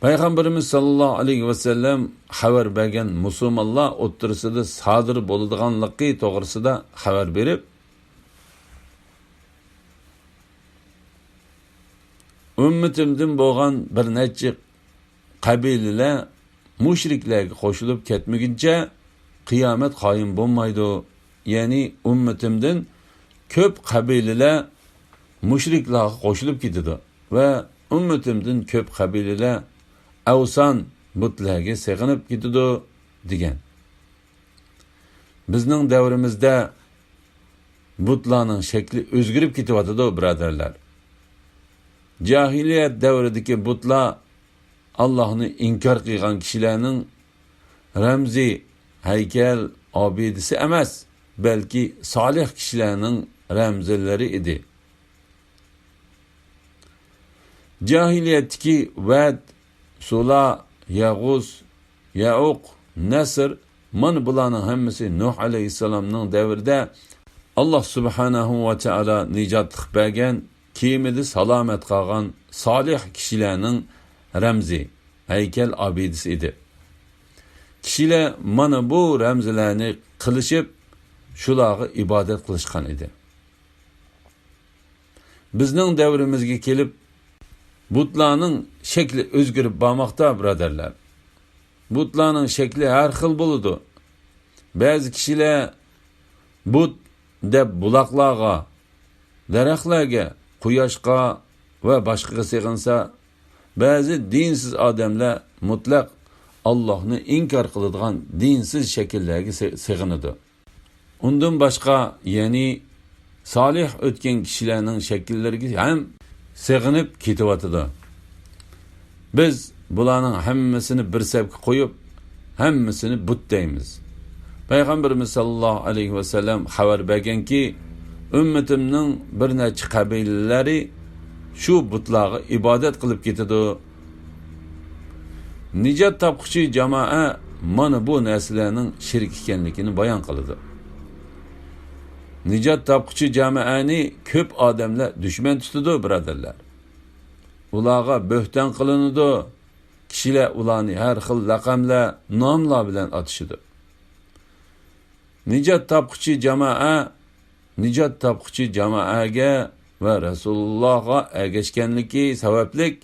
پەيغەمبىرىمىز ساللاللاھۇ ئەلەيھى ۋەسەللەم خەۋەر بەرگەن مۇسۇلمانلار ئوتتۇرىسىدا سادىر بولىدىغانلىقى توغرىسىدا خەۋەر بېرىپ، ئۈممىتىمدىن بولغان بىر نەچچە قەبىلىلەر مۇشرىكلەرگە قوشۇلۇپ كەتمىگۈنچە قىيامەت قايىم بولمايدۇ. يەنى ئۈممىتىمدىن كۆپ قەبىلىلەر مۇشرىكلارغا قوشۇلۇپ كېتىدۇ ۋە ئۈممىتىمدىن كۆپ قەبىلىلەر ئەۋسان بۇتلارغا سېغىنىپ كېتىدۇ، دېگەن. بىزنىڭ دەۋرىمىزدە بۇتلارنىڭ شەكلى ئۆزگىرىپ كېتىۋاتىدۇ، بۇرادەرلەر. جاھىلىيەت دەۋرىدىكى بۇتلار ئاللاھنى ئىنكار قىلغان كىشىلەرنىڭ رەمزى، ھەيكەل، ئابىدىسى ئەمەس، بەلكى سالىھ كىشىلەرنىڭ رەمزلىرى ئىدى. جاھىلىيەتتىكى ۋەد، سۇلا، يەغۇز، يەئۇق، نەسر، مانا بۇلارنىڭ ھەممىسى نۇھ ئەلەيھىسسالامنىڭ دەۋرىدە ئاللاھ سۇبھانەھۇ ۋە تائالا نىجاتلىق بەرگەن، كېمىدە سالامەت قالغان سالىھ كىشىلەرنىڭ رەمزى، ھەيكەل ئابىدىسى ئىدى. كىشىلەر مانا بۇ رەمزلەرنى قىلىشىپ، شۇلارغا ئىبادەت قىلىشقان ئىدى. بىزنىڭ دەۋرىمىزگە كېلىپ، بۇتلارنىڭ شەكلى ئۆزگىرىپ بارماقتا، بۇرادەرلەر. بۇتلارنىڭ شەكلى ھەر خىل بولىدۇ. بەزى كىشىلەر بۇت دەپ بۇلاقلارغا، دەرەخلەرگە، قۇياشقا ۋە باشقىغا سېغىنسا، بەزى دىنسىز ئادەملەر مۇتلەق ئاللاھنى ئىنكار قىلىدىغان دىنسىز شەكىللەرگە سېغىنىدۇ. ئۇندىن باشقا، يەنى سالىھ ئۆتكەن كىشىلەرنىڭ شەكىللىرىگە ھەم سېغىنىپ كېتىۋاتىدۇ. بىز بۇلارنىڭ ھەممىسىنى بىر سەپكە قويۇپ، ھەممىسىنى بۇت دەيمىز. پەيغەمبىرىمىز ساللاللاھۇ ئەلەيھى ۋەسەللەم خەۋەر بەرگەنكى، ئۈممىتىمنىڭ بىر نەچچە قەبىلىلىرى شۇ بۇتلارغا ئىبادەت قىلىپ كېتىدۇ. نىجات تاپقۇچى جامائە مانا بۇ نەرسىلەرنىڭ شىرك ئىكەنلىكىنى بايان قىلىدۇ. نىجات تاپقۇچى جامائەنى كۆپ ئادەملەر دۈشمەن تۇتىدۇ، بۇرادەرلەر. ئۇلارغا بۆھتان قىلىنىدۇ. كىشىلەر ئۇلارنى ھەر خىل لەقەملەر، ناملار بىلەن ئاتىشىدۇ. نىجات تاپقۇچى جامائە، نىجات تاپقۇچى جامائەگە ۋە رەسۇلۇللاھقا ئەگەشكەنلىكى سەۋەبلىك،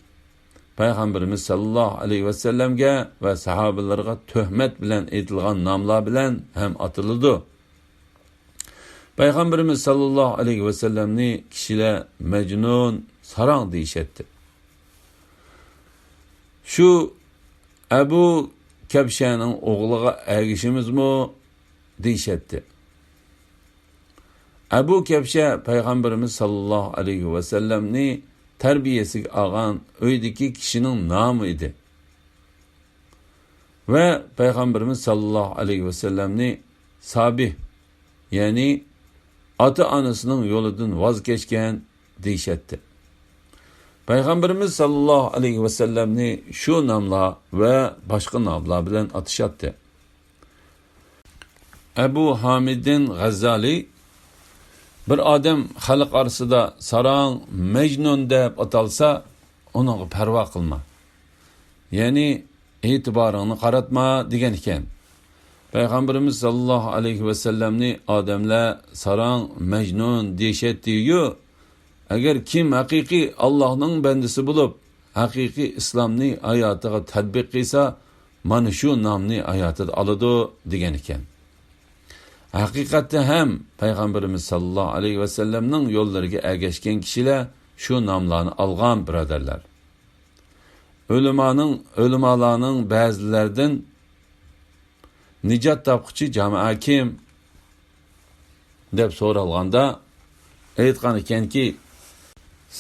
پەيغەمبىرىمىز ساللاللاھۇ ئەلەيھى ۋەسەللەمگە ۋە ساھابىلىرىغا تۆھمەت بىلەن ئېيتىلغان ناملار بىلەن ھەم ئاتىلىدۇ. پەيغەمبىرىمىز ساللاللاھۇ ئەلەيھى ۋەسەللەمنى كىشىلەر مەجنۇن، ساراڭ دېيىشەتتى. شۇ ئەبۇ كەبشەنىڭ ئوغلىغا ئەگىشىمىزمۇ دېيىشەتتى. ئەبۇ كەبشە پەيغەمبىرىمىز ساللاللاھۇ ئەلەيھى ۋەسەللەمنى تەربىيەسىگە ئالغان ئۆيدىكى كىشىنىڭ نامى ئىدى. ۋە پەيغەمبىرىمىز ساللاللاھۇ ئەلەيھى ۋەسەللەمنى سابىھ، يەنى ئاتا-ئانىسىنىڭ يولىدىن ۋاز كەچكەن دېيىشەتتى. پەيغەمبىرىمىز ساللاللاھۇ ئەلەيھى ۋەسەللەمنى شۇ ناملار ۋە باشقا ناملار بىلەن ئاتىشاتتى. ئەبۇ ھامىدىن غەززالى، بىر ئادەم خەلق ئارىسىدا ساراڭ، مەجنۇن دەپ ئاتالسا، ئۇنىڭغا پەرۋا قىلما. يەنى ئېتىبارىڭنى قاراتما دېگەن ئىكەن. پەيغەمبىرىمىز ساللاللاھۇ ئەلەيھى ۋەسەللەمنى ئادەملەر ساراڭ، مەجنۇن دېيىشەتتىيۇ، ئەگەر كىم ھەقىقىي ئاللاھنىڭ بەندىسى بولۇپ، ھەقىقىي ئىسلامنى ھاياتىغا تەتبىق قىلسا، مانا شۇ نامنى ھاياتىدا ئالىدۇ دېگەن ئىكەن. ھەقىقەتتە ھەم پەيغەمبىرىمىز ساللاللاھۇ ئەلەيھى ۋەسەللەمنىڭ يوللىرىغا ئەگەشكەن كىشىلەر شۇ ناملارنى ئالغان، بۇرادەرلەر. ئۆلىمانىڭ، ئۆلىمالارنىڭ بەزىلەردىن نىجات تاپقۇچى جامائە كىم؟ دەپ سورالغاندا، ئېيتقان ئىكەنكى،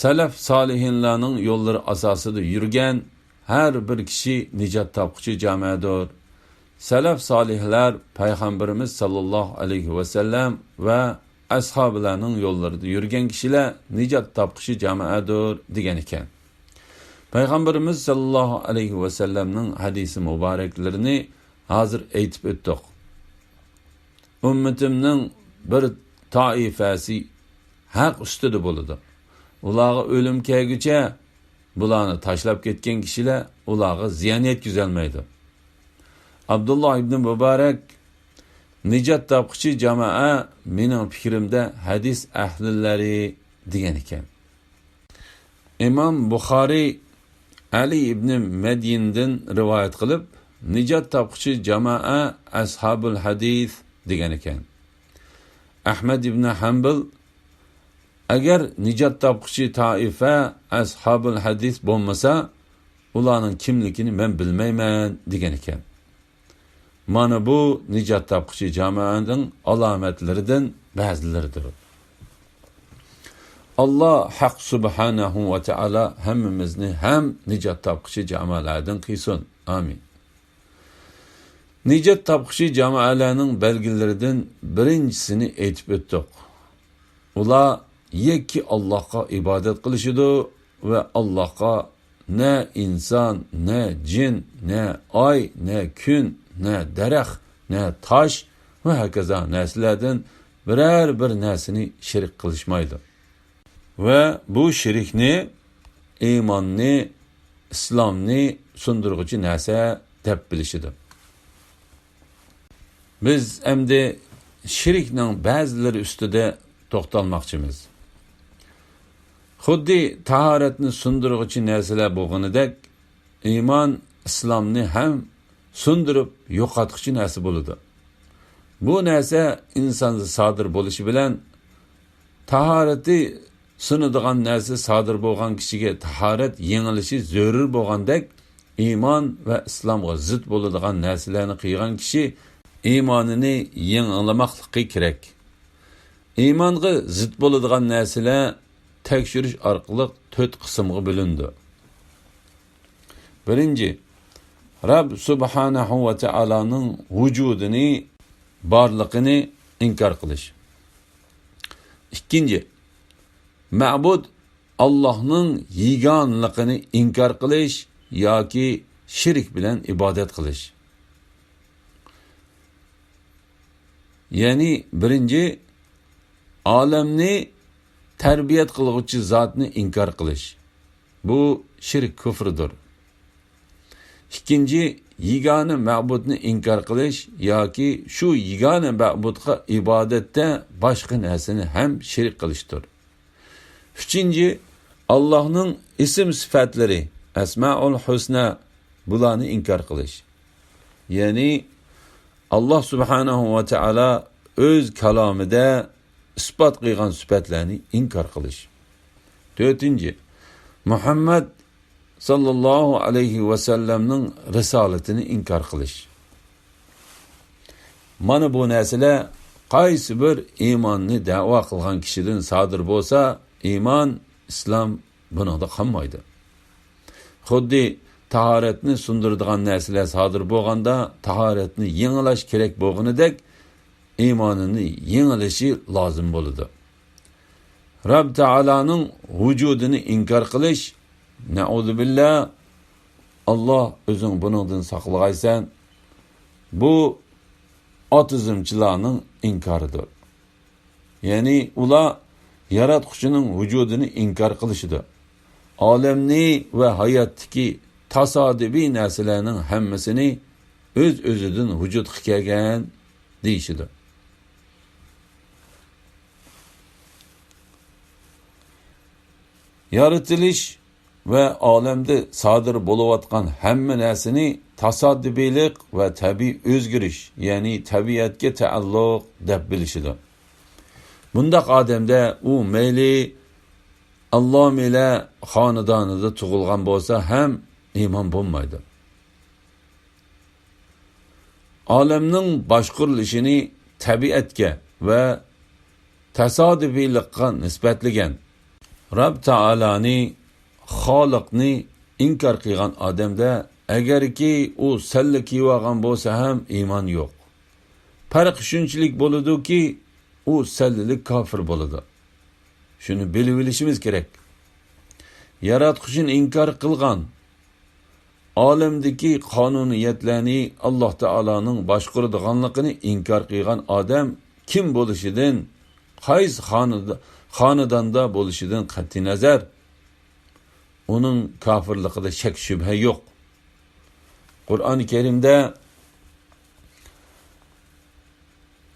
سەلەف سالىھىنلارنىڭ يوللىرى ئاساسىدا يۈرگەن ھەر بىر كىشى نىجات تاپقۇچى جامائەدۇر. سەلەف سالىھلار پەيغەمبىرىمىز ساللاللاھۇ ئەلەيھى ۋەسەللەم ۋە ئەسھابىلەرنىڭ يوللىرىدا يۈرگەن كىشىلەر نىجات تاپقۇچى جامائەدۇر، دېگەن ئىكەن. پەيغەمبىرىمىز ساللاللاھۇ ئەلەيھى ۋەسەللەمنىڭ ھەدىسى مۇبارەكلىرىنى ھازىر ئېيتىپ ئۆتتۇق. ئۈممىتىمنىڭ بىر تائىپەسى ھەق ئۈستىدە بولىدۇ. ئۇلارغا ئۆلۈم كەلگۈچە بۇلارنى تاشلاپ كەتكەن كىشىلەر ئۇلارغا زىيان يەتكۈزەلمەيدۇ. ئابدۇللا ئىبنى مۇبارەك، نىجات تاپقۇچى جامائە مېنىڭ پىكرىمدە ھەدىس ئەھلىلىرى دېگەن ئىكەن. ئىمام بۇخارىي ئەلى ئىبنى مەدىيىندىن رىۋايەت قىلىپ، نىجات تاپقۇچى جامائە ئەسھابۇل ھەدىس دېگەن ئىكەن. ئەھمەد ئىبنى ھەنبىل، ئەگەر نىجات تاپقۇچى تائىپە ئەسھابۇل ھەدىس بولمىسا، ئۇلارنىڭ كىملىكىنى مەن بىلمەيمەن دېگەن ئىكەن. مانا بۇ نىجات تاپقۇچى جامائەنىڭ ئالامەتلىرىدىن بەزىلىرىدۇر. ئاللا ھەق سۇبھانەھۇ ۋە تائالا ھەممىمىزنى ھەم نىجات تاپقۇچى جامائەلەردىن قىلسۇن. ئامىن. نىجات تاپقۇچى جامائەلەرنىڭ بەلگىلىرىدىن بىرىنچىسىنى ئېيتىپ ئۆتتۇق. ئۇلار يەككە ئاللاھقا ئىبادەت قىلىشىدۇ ۋە ئاللاھقا نە ئىنسان، نە جىن، نە ئاي، نە كۈن، نە دەرەخ، نە تاش ۋە ھاكازا نەرسىلەردىن بىرەر بىر نەرسىنى شېرىك قىلىشمايدۇ. ۋە بۇ شېرىكنى ئىماننى، ئىسلامنى سۇندۇرغۇچى نەرسە دەپ بىلىشىدۇ. بىز ئەمدى شېرىكنىڭ بەزىلىرى ئۈستىدە توختالماقچىمىز. خۇددى تاھارەتنى سۇندۇرغۇچى نەرسىلەر بولغىنىدەك، ئىمان ئىسلامنى ھەم سۇندۇرۇپ يوقاتقۇچى نەرسە بولىدۇ. بۇ نەرسە ئىنساندا سادىر بولۇشى بىلەن، تاھارىتى سۇنىدىغان نەرسە سادىر بولغان كىشىگە تاھارەت يېڭىلىشى زۆرۈر بولغاندەك، ئىمان ۋە ئىسلامغا زىت بولىدىغان نەرسىلەرنى قىلغان كىشى ئىمانىنى يېڭىلىماقلىقى كېرەك. ئىمانغا زىت بولىدىغان نەرسىلەر تەكشۈرۈش ئارقىلىق تۆت قىسىمغا بۆلۈنىدۇ. بىرىنچى، رەب سۇبھانەھۇ ۋە تائالانىڭ ۋۇجۇدىنى، بارلىقىنى ئىنكار قىلىش. ئىككىنچى، مەبۇد ئاللاھنىڭ يېگانىلىقىنى ئىنكار قىلىش ياكى شېرىك بىلەن ئىبادەت قىلىش. يەنى بىرىنچى، ئالەمنى تەربىيەت قىلغۇچى زاتنى ئىنكار قىلىش. بۇ شىرك كۇفرىدۇر. ئىككىنچى، يېگانە مەبۇدنى ئىنكار قىلىش ياكى شۇ يېگانە مەبۇدقا ئىبادەتتە باشقا نەرسىنى ھەم شېرىك قىلىشتۇر. ئۈچىنچى، ئاللاھنىڭ ئىسىم سۈپەتلىرى، ئەسمائۇل ھۇسنا، بۇلارنى ئىنكار قىلىش. يەنى، ئاللاھ سۇبھانەھۇ ۋە تائالا ئۆز كالامىدا ئىسپات قىلغان سۈپەتلەرنى ئىنكار قىلىش. تۆتىنچى، مۇھەممەد ساللاللاھۇ ئەلەيھى ۋەسەللەمنىڭ رىسالىتىنى ئىنكار قىلىش. مانا بۇ نەرسىلەر قايسى بىر ئىماننى دەۋا قىلغان كىشىدىن سادىر بولسا، ئىمان، ئىسلام بۇنىڭدا قالمايدۇ. خۇددى تاھارەتنى سۇندۇرىدىغان نەرسىلەر سادىر بولغاندا، تاھارەتنى يېڭىلاش كېرەك بولغىنىدەك، ئىمانىنى يېڭىلىشى لازىم بولىدۇ. رەب تائالانىڭ ۋۇجۇدىنى ئىنكار قىلىش، نەئۇزۇبىللا، ئاللاھ ئۆزۈڭ بۇنىڭدىن ساقلىغايسەن، بۇ ئاتېئىزمچىلارنىڭ ئىنكارىدۇر. يەنى ئۇلار ياراتقۇچىنىڭ ۋۇجۇدىنى ئىنكار قىلىشىدۇ. ئالەمنى ۋە ھاياتتىكى تاسادىپىي نەرسىلەرنىڭ ھەممىسىنى ئۆز-ئۆزىدىن ۋۇجۇدقا كەلگەن دېيىشىدۇ. يارىتىلىش ۋە ئالەمدە سادىر بولۇۋاتقان ھەممە نەرسىنى تاسادىپىيلىق ۋە تەبىئىي ئۆزگىرىش، يەنى تەبىئەتكە تەئەللۇق دەپ بىلىشىدۇ. بۇنداق ئادەمدە ئۇ مەيلى ئاللامىلە خانىدانىدا تۇغۇلغان بولسا ھەم ئىمان بولمايدۇ. ئالەمنىڭ باشقۇرۇلۇشىنى تەبىئەتكە ۋە تاسادىپىيلىققا نىسبەتلىگەن، رەب تائالانى، خالىقنى ئىنكار قىلغان ئادەمدە، ئەگەركى ئۇ سەللە كىيىۋالغان بولسا ھەم ئىمان يوق. پەرق شۇنچىلىك بولىدۇكى، ئۇ سەللىلىك كاپىر بولىدۇ. شۇنى بىلىۋېلىشىمىز كېرەك. ياراتقۇچىنى ئىنكار قىلغان، ئالەمدىكى قانۇنىيەتلەرنى ئاللاھ تائالانىڭ باشقۇرىدىغانلىقىنى ئىنكار قىلغان ئادەم كىم بولۇشىدىن، قايسى خانىدا-، خانىداندا بولۇشىدىن قەتئىينەزەر، ئۇنىڭ كاپىرلىقىدا شەك-شۈبھە يوق. قۇرئان كەرىمدە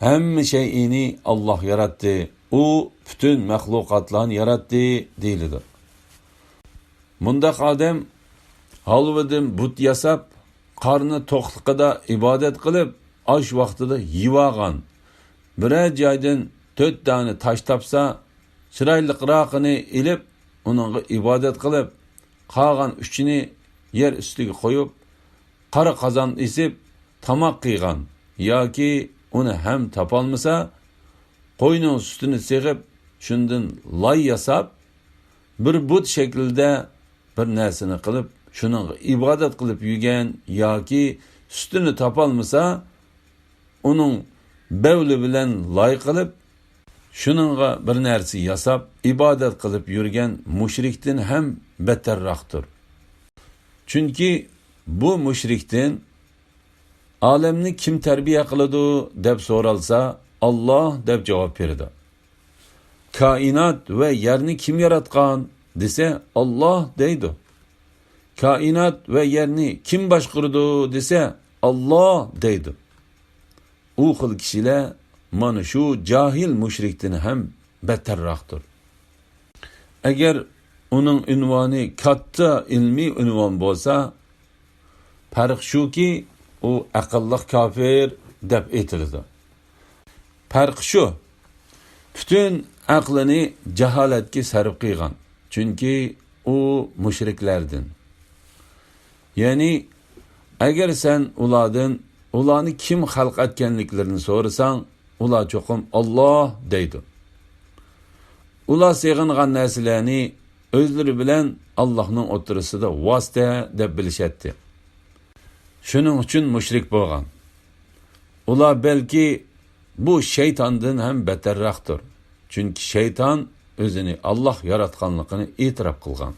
«ھەممە شەيئىنى ئاللاھ ياراتتى، ئۇ پۈتۈن مەخلۇقاتلارنى ياراتتى» دېيىلىدۇ. مۇنداق ئادەم ھالۋىدىن بۇت ياساپ، قارنى توقلۇقىدا ئىبادەت قىلىپ، ئاش ۋاقتىدا يېۋالغان، بىرەر جايدىن تۆت دانە تاش تاپسا، چىرايلىقراقىنى ئېلىپ، ئۇنىڭغا ئىبادەت قىلىپ، قالغان ئۈچىنى يەر ئۈستىگە قويۇپ، قارا قازان ئېسىپ، تاماق قىلغان ياكى ئۇنى ھەم تاپالمىسا، قوينىڭ سۈتىنى سېغىپ، شۇندىن لاي ياساپ، بىر بۇت شەكلىدە بىر نەرسىنى قىلىپ، شۇنىڭغا ئىبادەت قىلىپ يۈرگەن ياكى سۈتىنى تاپالمىسا، ئۇنىڭ بەۋلى بىلەن لاي قىلىپ، شۇنىڭغا بىر نەرسە ياساپ، ئىبادەت قىلىپ يۈرگەن مۇشرىكتىن ھەم بەتتەرراقتۇر. چۈنكى بۇ مۇشرىكتىن «ئالەمنى كىم تەربىيە قىلىدۇ؟» دەپ سورالسا، «ئاللاھ» دەپ جاۋاب بېرىدۇ. «كائىنات ۋە يەرنى كىم ياراتقان؟» دېسە، «ئاللاھ» دەيدۇ. «كائىنات ۋە يەرنى كىم باشقۇرىدۇ؟» دېسە، «ئاللاھ» دەيدۇ. ئۇ خىل كىشىلەر مانا شۇ جاھىل مۇشرىكتىن ھەم بەتتەرراقتۇر. ئەگەر ئۇنىڭ ئۇنۋانى كاتتا ئىلمىي ئۇنۋان بولسا، پەرق شۇكى، ئۇ ئەقىللىق كاپىر دەپ ئېيتىلىدۇ. پەرق شۇ، پۈتۈن ئەقلىنى جاھالەتكە سەرپ قىلغان، چۈنكى ئۇ مۇشرىكلەردىن. يەنى، ئەگەر سەن ئۇلاردىن ئۇلارنى كىم خەلق ئەتكەنلىكلىرىنى سورىساڭ، ئۇلار چوقۇم «ئاللاھ» دەيدۇ. ئۇلار سېغىنغان نەرسىلەرنى ئۆزلىرى بىلەن ئاللاھنىڭ ئوتتۇرىسىدا ۋاسىتە دەپ بىلىشەتتى. شۇنىڭ ئۈچۈن مۇشرىك بولغان. ئۇلار بەلكى بۇ شەيتاندىن ھەم بەتتەرراقتۇر. چۈنكى شەيتان ئۆزىنى ئاللاھ ياراتقانلىقىنى ئېتىراپ قىلغان.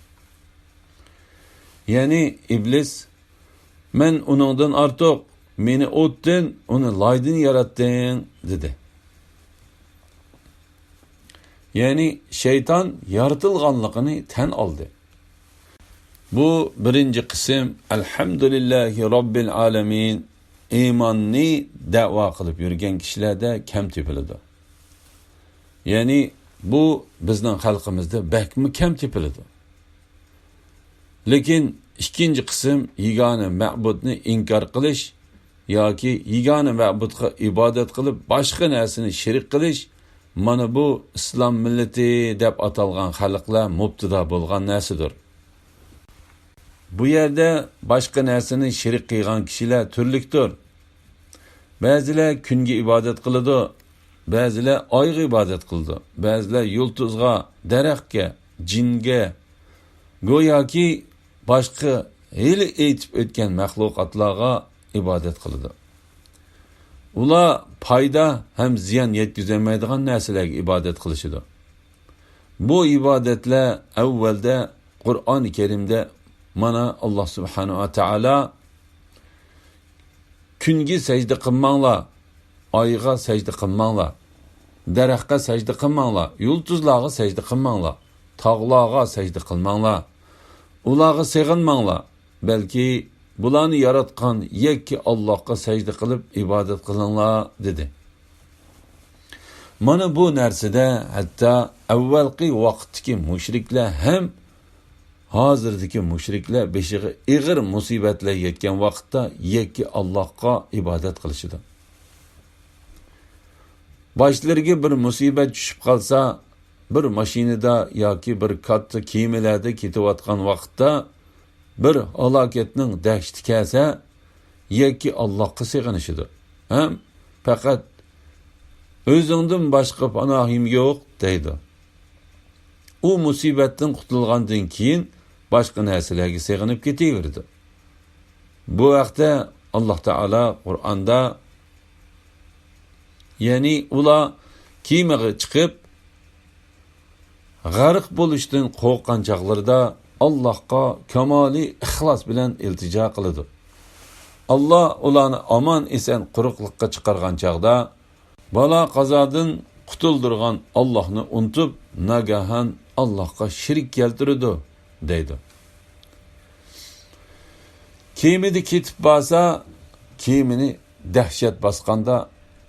يەنى ئىبلىس، «مەن ئۇنىڭدىن ئارتۇق، مېنى ئوتتىن، ئۇنى لايدىن ياراتتىڭ» دېدى. يەنى شەيتان يارىتىلغانلىقىنى تەن ئالدى. بۇ بىرىنچى قىسىم «ئەلھەمدۇلىللاھى رەببىل ئالەمىن» ئىماننى دەۋا قىلىپ يۈرگەن كىشىلەردە كەم تېپىلىدۇ. يەنى بۇ بىزنىڭ خەلقىمىزدە بەكمۇ كەم تېپىلىدۇ. لېكىن ئىككىنچى قىسىم يېگانە مەبۇدنى ئىنكار قىلىش ياكى يېگانە مەبۇدقا ئىبادەت قىلىپ باشقا نەرسىنى شېرىك قىلىش، مانا بۇ ئىسلام مىللىتى دەپ ئاتالغان خەلقلەر مۇپتىدا بولغان نەرسىدۇر. بۇ يەردە باشقا نەرسىنى شېرىك قىلغان كىشىلەر تۈرلۈكتۇر. بەزىلەر كۈنگە ئىبادەت قىلىدۇ، بەزىلەر ئايغا ئىبادەت قىلىدۇ، بەزىلەر يۇلتۇزغا، دەرەخكە، جىنگە، گوياكى باشقا ھېلى ئېيتىپ ئۆتكەن مەخلۇقاتلارغا ئىبادەت قىلىدۇ. ئۇلار پايدا ھەم زىيان يەتكۈزەلمەيدىغان نەرسىلەرگە ئىبادەت قىلىشىدۇ. بۇ ئىبادەتلەر ئەۋۋەلدە قۇرئان كەرىمدە مانا ئاللاھ سۇبھانەھۇ ۋە تائالا «كۈنگە سەجدە قىلماڭلار، ئايغا سەجدە قىلماڭلار، دەرەخكە سەجدە قىلماڭلار، يۇلتۇزلارغا سەجدە قىلماڭلار، تاغلارغا سەجدە قىلماڭلار، ئۇلارغا سېغىنماڭلار، بەلكى بۇلارنى ياراتقان يەككە ئاللاھقا سەجدە قىلىپ ئىبادەت قىلىڭلار» دېدى. مانا بۇ نەرسىدە ھەتتا ئەۋۋەلقى ۋاقىتتىكى مۇشرىكلەر ھەم ھازىردىكى مۇشرىكلەر بېشىغا ئېغىر مۇسىبەتلەر يەتكەن ۋاقىتتا يەككە ئاللاھقا ئىبادەت قىلىشىدۇ. باشلىرىغا بىر مۇسىبەت چۈشۈپ قالسا، بىر ماشىنىدا ياكى بىر كاتتا كېمىلەردە كېتىۋاتقان ۋاقىتتا بىر ھالاكەتنىڭ دەھشىتى كەلسە، يەككە ئاللاھقا سېغىنىشىدۇ ھەم پەقەت «ئۆزۈڭدىن باشقا پاناھىم يوق» دەيدۇ. ئۇ مۇسىبەتتىن قۇتۇلغاندىن كېيىن باشقا نەرسىلەرگە سېغىنىپ كېتىۋېرىدۇ. بۇ ھەقتە ئاللاھ تائالا قۇرئاندا، يەنى ئۇلار كېمىگە چىقىپ، غەرق بولۇشتىن قورققان چاغلىرىدا ئاللاھقا كامالىي ئىخلاس بىلەن ئىلتىجا قىلىدۇ. ئاللاھ ئۇلارنى ئامان-ئېسەن قۇرۇقلۇققا چىقارغان چاغدا، بالا-قازادىن قۇتۇلدۇرغان ئاللاھنى ئۇنتۇپ، ناگاھان ئاللاھقا شېرىك كەلتۈرىدۇ، دەيدۇ. كېمىدە كېتىپ بارسا، كېمىنى دەھشەت باسقاندا،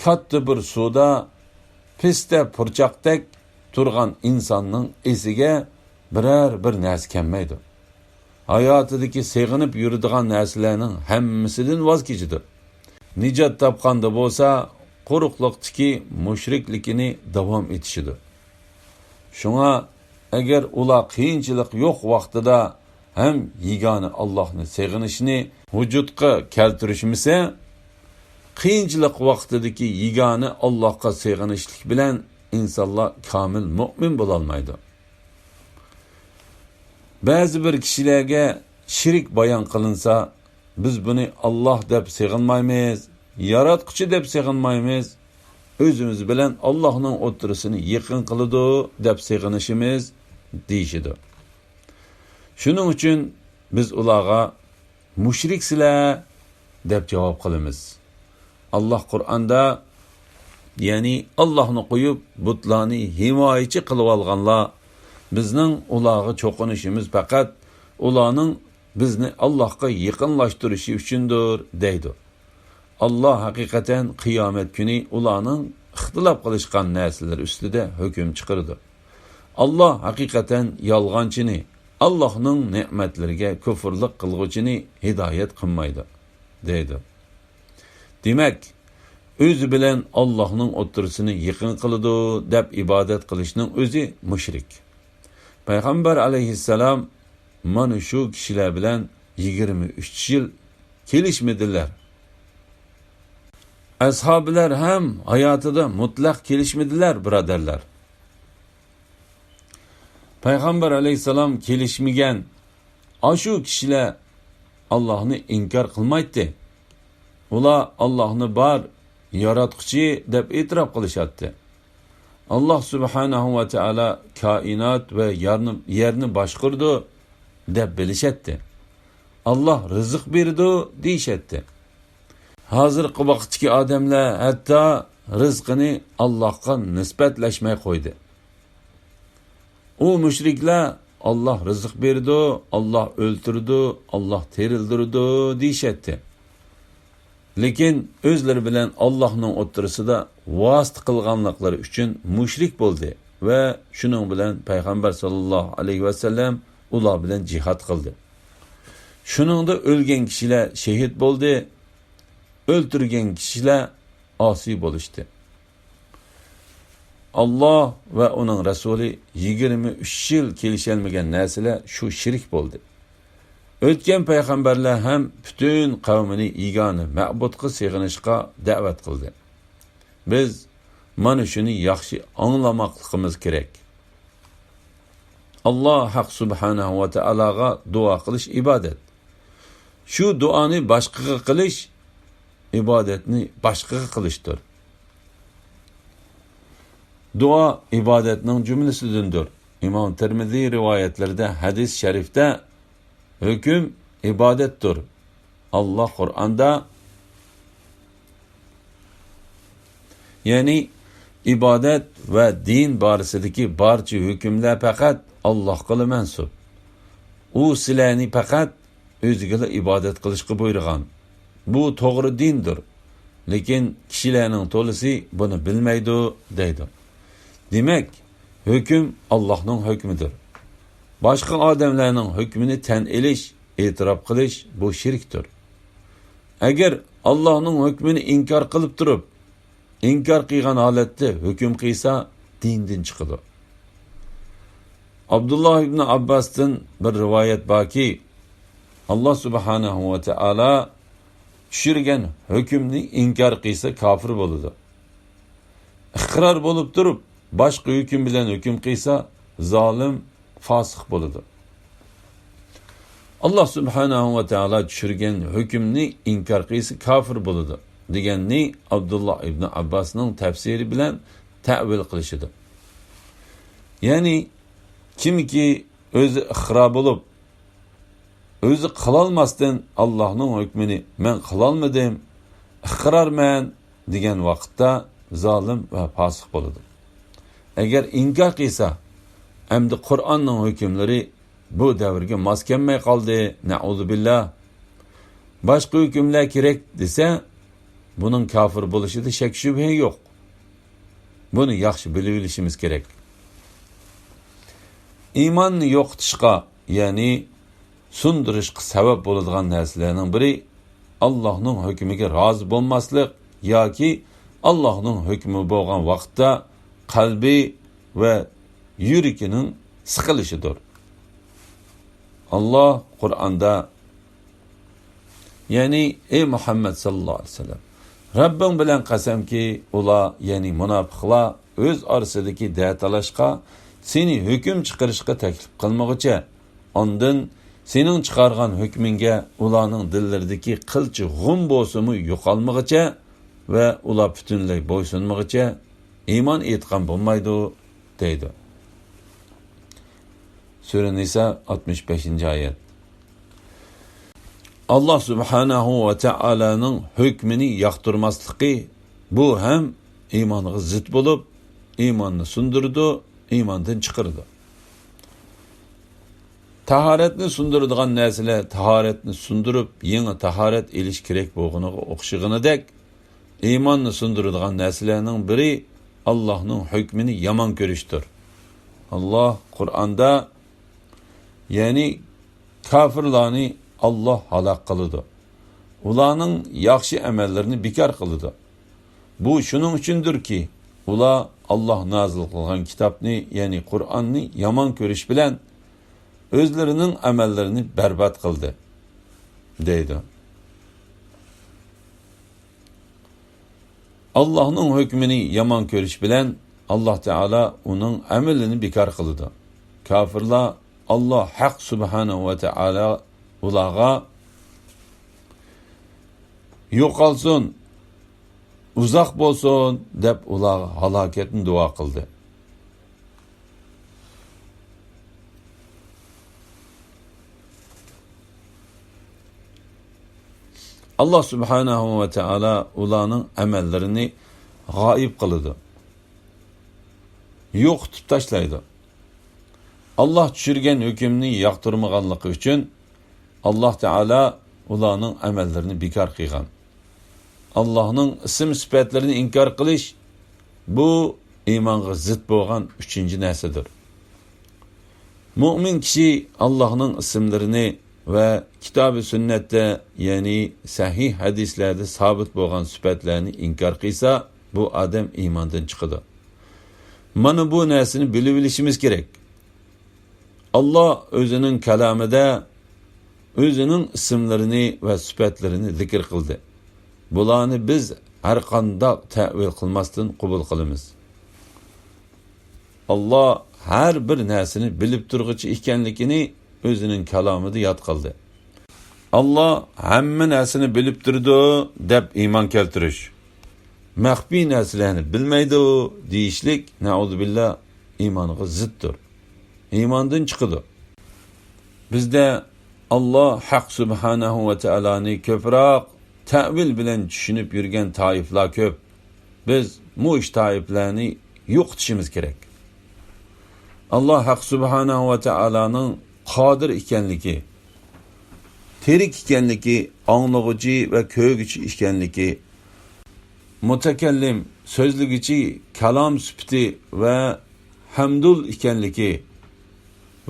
كاتتا بىر سۇدا پىستە پۇرچاقتەك تۇرغان ئىنساننىڭ ئېسىگە بىرەر بىر نەرسە كەلمەيدۇ. ھاياتىدىكى سېغىنىپ يۈرىدىغان نەرسىلەرنىڭ ھەممىسىدىن ۋاز كېچىدۇ. نىجات تاپقاندا بولسا، قۇرۇقلۇقتىكى مۇشرىكلىكىنى داۋام ئېتىشىدۇ. شۇڭا، ئەگەر ئۇلار قىيىنچىلىق يوق ۋاقتىدا ھەم يېگانە ئاللاھنى سېغىنىشنى ۋۇجۇدقا كەلتۈرۈشمىسە، قىيىنچىلىق ۋاقتىدىكى يېگانە ئاللاھقا سېغىنىشلىك بىلەن ئىنسانلار كامىل مۆمىن بولالمايدۇ. بەزى بىر كىشىلەرگە شېرىك بايان قىلىنسا، بىز بۇنى ئاللاھ دەپ سېغىنمايمىز، ياراتقۇچى دەپ سېغىنمايمىز، ئۆزىمىز بىلەن ئاللاھنىڭ ئوتتۇرىسىنى يېقىن قىلىدۇ دەپ سېغىنىشىمىز، دېيىشىدۇ. شۇنىڭ ئۈچۈن بىز ئۇلارغا مۇشرىكسىلەر دەپ جاۋاب قىلىمىز. ئاللاھ قۇرئاندا، يەنى ئاللاھنى قويۇپ بۇتلارنى ھىمايىچى قىلىۋالغانلار، بىزنىڭ ئۇلارغا چوقۇنۇشىمىز پەقەت ئۇلارنىڭ بىزنى ئاللاھقا يېقىنلاشتۇرۇشى ئۈچۈندۇر، دەيدۇ. ئاللاھ ھەقىقەتەن قىيامەت كۈنى ئۇلارنىڭ ئىختىلاپ قىلىشقان نەرسىلىرى ئۈستىدە ھۆكۈم چىقىرىدۇ. ئاللاھ ھەقىقەتەن يالغانچىنى، ئاللاھنىڭ نېمەتلىرىگە كۇفرلۇق قىلغۇچىنى ھىدايەت قىلمايدۇ، دەيدۇ. دېمەك، ئۆزى بىلەن ئاللاھنىڭ ئوتتۇرىسىنى يېقىن قىلىدۇ دەپ ئىبادەت قىلىشنىڭ ئۆزى مۇشرىك. پەيغەمبەر ئەلەيھىسسالام مانا شۇ كىشىلەر بىلەن يىگىرمە ئۈچ يىل كېلىشمىدىلەر. ئەسھابىلەر ھەم ھاياتىدا مۇتلەق كېلىشمىدىلەر، بۇرادەرلەر. پەيغەمبەر ئەلەيھىسسالام كېلىشمىگەن ئاشۇ كىشىلەر ئاللاھنى ئىنكار قىلمايتتى. ئۇلار ئاللاھنى بار، ياراتقۇچى دەپ ئېتىراپ قىلىشاتتى. ئاللاھ سۇبھانەھۇ ۋە تائالا كائىنات ۋە يارنى، يەرنى باشقۇرىدۇ دەپ بىلىشەتتى. ئاللاھ رىزىق بېرىدۇ دېيىشەتتى. ھازىرقى ۋاقىتتىكى ئادەملەر ھەتتا رىزقىنى ئاللاھقا نىسبەتلەشمەي قويدى. ئۇ مۇشرىكلار، «ئاللاھ رىزىق بېرىدۇ، ئاللاھ ئۆلتۈرىدۇ، ئاللاھ تىرىلدۈرىدۇ» دېيىشەتتى. لېكىن ئۆزلىرى بىلەن ئاللاھنىڭ ئوتتۇرىسىدا ۋاسىتە قىلغانلىقلىرى ئۈچۈن مۇشرىك بولدى ۋە شۇنىڭ بىلەن پەيغەمبەر ساللاللاھۇ ئەلەيھى ۋەسەللەم ئۇلار بىلەن جىھاد قىلدى. شۇنىڭدا ئۆلگەن كىشىلەر شېھىت بولدى، ئۆلتۈرگەن كىشىلەر ئاسىي بولۇشتى. ئاللاھ ۋە ئۇنىڭ رەسۇلى يىگىرمە ئۈچ يىل كېلىشەلمىگەن نەرسىلەر شۇ شىرك بولدى. ئۆتكەن پەيغەمبەرلەر ھەم پۈتۈن قەۋمىنى يېگانە مەبۇدقا سېغىنىشقا دەۋەت قىلدى. بىز مانا شۇنى ياخشى ئاڭلىماقلىقىمىز كېرەك. ئاللاھ ھەق سۇبھانەھۇ ۋە تائالاغا دۇئا قىلىش ئىبادەت. شۇ دۇئانى باشقىغا قىلىش ئىبادەتنى باشقىغا قىلىشتۇر. دۇئا ئىبادەتنىڭ جۈملىسىدىندۇر. ئىمام تىرمىزى رىۋايەتلىرىدە، ھەدىس شەرىفتە، ھۆكۈم ئىبادەتتۇر. ئاللاھ قۇرئاندا، يەنى ئىبادەت ۋە دىن بارىسىدىكى بارچە ھۆكۈملەر پەقەت ئاللاھقىلا مەنسۇپ. ئۇ سىلەرنى پەقەت ئۆزىگىلا ئىبادەت قىلىشقا بۇيرۇغان. بۇ توغرا دىندۇر. لېكىن كىشىلەرنىڭ تولىسى بۇنى بىلمەيدۇ، دەيدۇ. دېمەك، ھۆكۈم ئاللاھنىڭ ھۆكمىدۇر. باشقا ئادەملەرنىڭ ھۆكمىنى تەن ئېلىش، ئېتىراپ قىلىش، بۇ شىركتۇر. ئەگەر ئاللاھنىڭ ھۆكمىنى ئىنكار قىلىپ تۇرۇپ، ئىنكار قىلغان ھالەتتە ھۆكۈم قىلسا، دىندىن چىقىدۇ. ئابدۇللاھ ئىبنى ئابباستىن بىر رىۋايەت باركى، ئاللاھ سۇبھانەھۇ ۋە تائالا چۈشۈرگەن ھۆكۈمنى ئىنكار قىلسا، كاپىر بولىدۇ. ئىقرار بولۇپ تۇرۇپ، باشقا ھۆكۈم بىلەن ھۆكۈم قىلسا، زالىم، فاسىق بولىدۇ. ئاللاھ سۇبھانەھۇ ۋە تائالا چۈشۈرگەن ھۆكۈمنى ئىنكار قىلسا، كاپىر بولىدۇ، دېگەننى ئابدۇللاھ ئىبنى ئابباسنىڭ تەپسىرى بىلەن تەئۋىل قىلىشىدۇ. يەنى، كىمكى ئۆزى ئىقرار بولۇپ، ئۆزى قىلالماستىن، «ئاللاھنىڭ ھۆكمىنى مەن قىلالمىدىم، ئىقرارمەن» دېگەن ۋاقىتتا، زالىم ۋە پاسىق بولىدۇ. ئەگەر ئىنكار قىلسا، ئەمدى قۇرئاننىڭ ھۆكۈملىرى بۇ دەۋرگە ماس كەلمەي قالدى، نەئۇزۇبىللاھ. باشقا ھۆكۈملەر كېرەك دېسە، بۇنىڭ كاپىر بولۇشىدا شەك-شۈبھە يوق. بۇنى ياخشى بىلىۋېلىشىمىز كېرەك. ئىماننى يوقىتىشقا، يەنى سۇندۇرۇشقا سەۋەب بولىدىغان نەرسىلەرنىڭ بىرى، ئاللاھنىڭ ھۆكمىگە رازى بولماسلىق ياكى ئاللاھنىڭ ھۆكمى بولغان ۋاقىتتا قەلبى ۋە يۈرىكىنىڭ سىقىلىشىدۇر. ئاللاھ قۇرئاندا، يەنى، ئەي مۇھەممەد ساللاللاھۇ ئەلەيھى ۋەسەللەم، رەببىڭ بىلەن قەسەمكى، ئۇلار، يەنى مۇناپىقلار، ئۆز ئارىسىدىكى دەتالاشقا، سېنى ھۆكۈم چىقىرىشقا تەكلىپ قىلمىغۇچە، ئاندىن سېنىڭ چىقارغان ھۆكمۈڭگە ئۇلارنىڭ دىللىرىدىكى قىلچە غۇم بولسىمۇ يوقالمىغۇچە ۋە ئۇلار پۈتۈنلەي بويسۇنمىغۇچە ئىمان ئېيتقان بولمايدۇ، دەيدۇ. سۈرە نىسا، ئاتمىش بەشىنچى ئايەت. ئاللاھ سۇبھانەھۇ ۋە تائالانىڭ ھۆكمىنى ياقتۇرماسلىقى، بۇ ھەم ئىمانغا زىت بولۇپ، ئىماننى سۇندۇرىدۇ، ئىماندىن چىقىرىدۇ. تاھارەتنى سۇندۇرىدىغان نەرسىلەر تاھارەتنى سۇندۇرۇپ، يېڭى تاھارەت ئېلىش كېرەك بولغىنىغا ئوخشىغىنىدەك، ئىماننى سۇندۇرىدىغان نەرسىلەرنىڭ بىرى ئاللاھنىڭ ھۆكمىنى يامان كۆرۈشتۇر. ئاللاھ قۇرئاندا، يەنى كاپىرلارنى ئاللاھ ھالاك قىلىدۇ. ئۇلارنىڭ ياخشى ئەمەللىرىنى بىكار قىلىدۇ. بۇ شۇنىڭ ئۈچۈندۇركى، ئۇلار ئاللاھ نازىل قىلغان كىتابنى، يەنى قۇرئاننى يامان كۆرۈش بىلەن ئۆزلىرىنىڭ ئەمەللىرىنى بەربات قىلدى، دەيدۇ. ئاللاھنىڭ ھۆكمىنى يامان كۆرۈش بىلەن ئاللاھ تائالا ئۇنىڭ ئەمىلىنى بىكار قىلىدۇ. كاپىرلار، ئاللاھ ھەق سۇبھانەھۇ ۋە تائالا ئۇلارغا يوقالسۇن، ئۇزاق بولسۇن دەپ ئۇلارغا ھالاكەتنى دۇئا قىلدى. ئاللاھ سۇبھانەھۇ ۋە تائالا ئۇلارنىڭ ئەمەللىرىنى غايىب قىلىدۇ، يوقىتىپ تاشلايدۇ. ئاللاھ چۈشۈرگەن ھۆكۈمنى ياقتۇرمىغانلىقى ئۈچۈن، ئاللاھ تائالا ئۇلارنىڭ ئەمەللىرىنى بىكار قىلغان. ئاللاھنىڭ ئىسىم سۈپەتلىرىنى ئىنكار قىلىش، بۇ ئىمانغا زىت بولغان ئۈچىنچى نەرسىدۇر. مۆمىن كىشى ئاللاھنىڭ ئىسىملىرىنى ۋە كىتابى سۈننەتتە، يەنى سەھىھ ھەدىسلەردە سابىت بولغان سۈپەتلەرنى ئىنكار قىلسا، بۇ ئادەم ئىماندىن چىقىدۇ. مانا بۇ نەرسىنى بىلىۋېلىشىمىز كېرەك. ئاللاھ ئۆزىنىڭ كالامىدا ئۆزىنىڭ ئىسىملىرىنى ۋە سۈپەتلىرىنى زىكىر قىلدى. بۇلارنى بىز ھەرقانداق تەئۋىل قىلماستىن قوبۇل قىلىمىز. ئاللاھ ھەر بىر نەرسىنى بىلىپ تۇرغۇچى ئىكەنلىكىنى ئۆزىنىڭ كالامىدا ياد قىلدى. ئاللاھ ھەممە نەرسىنى بىلىپ تۇرىدۇ دەپ ئىمان كەلتۈرۈش، مەخپىي نەرسىلەرنى بىلمەيدۇ دېيىشلىك، نەئۇزۇبىللا، ئىمانغا زىتتۇر. ئىماندىن چىقىدۇ. بىزدە ئاللاھ ھەق سۇبھانەھۇ ۋە تائالانى كۆپرەك تەئۋىل بىلەن چۈشىنىپ يۈرگەن تائىپلار كۆپ. بىز مۇشۇ تائىپلارنى يوقىتىشىمىز كېرەك. ئاللاھ ھەق سۇبھانەھۇ ۋە تائالانىڭ قادىر ئىكەنلىكى، تىرىك ئىكەنلىكى، ئاڭلىغۇچى ۋە كۆرگۈچى ئىكەنلىكى، مۇتەكەللىم، سۆزلىگۈچى، كالام سۈپىتى ۋە ھەمدۇل ئىكەنلىكى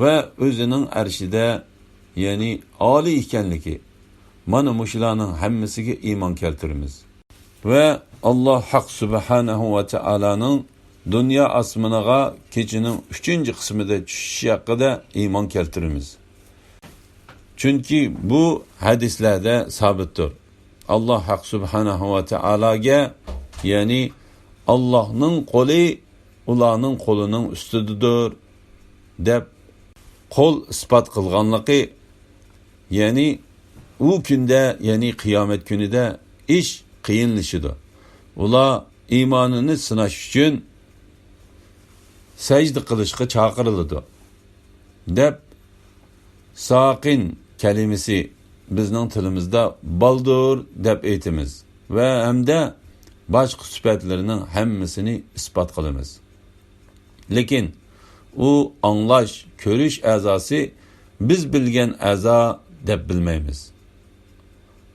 ۋە ئۆزىنىڭ ئەرشىدە، يەنى ئالىي ئىكەنلىكى، مانا مۇشۇلارنىڭ ھەممىسىگە ئىمان كەلتۈرىمىز. ۋە ئاللاھ ھەق سۇبھانەھۇ ۋە تائالانىڭ دۇنيا ئاسمىنىغا كېچىنىڭ ئۈچىنچى قىسمىدا چۈشۈشى ھەققىدە ئىمان كەلتۈرىمىز. چۈنكى بۇ ھەدىسلەردە سابىتتۇر. ئاللاھ ھەق سۇبھانەھۇ ۋە تائالاگە، يەنى ئاللاھنىڭ قولى ئۇلارنىڭ قولىنىڭ ئۈستىدىدۇر، دەپ قول ئىسپات قىلغانلىقى، يەنى ئۇ كۈندە، يەنى قىيامەت كۈنىدە ئىش قىيىنلىشىدۇ. ئۇلار ئىمانىنى سىناش ئۈچۈن سەجدە قىلىشقا چاقىرىلىدۇ، دەپ ساقىن كەلىمىسى بىزنىڭ تىلىمىزدا بالدۇر دەپ ئېيتىمىز ۋە ھەمدە باشقا سۈپەتلىرىنىڭ ھەممىسىنى ئىسپات قىلىمىز. لېكىن ئۇ ئاڭلاش، كۆرۈش ئەزاسى بىز بىلگەن ئەزا دەپ بىلمەيمىز.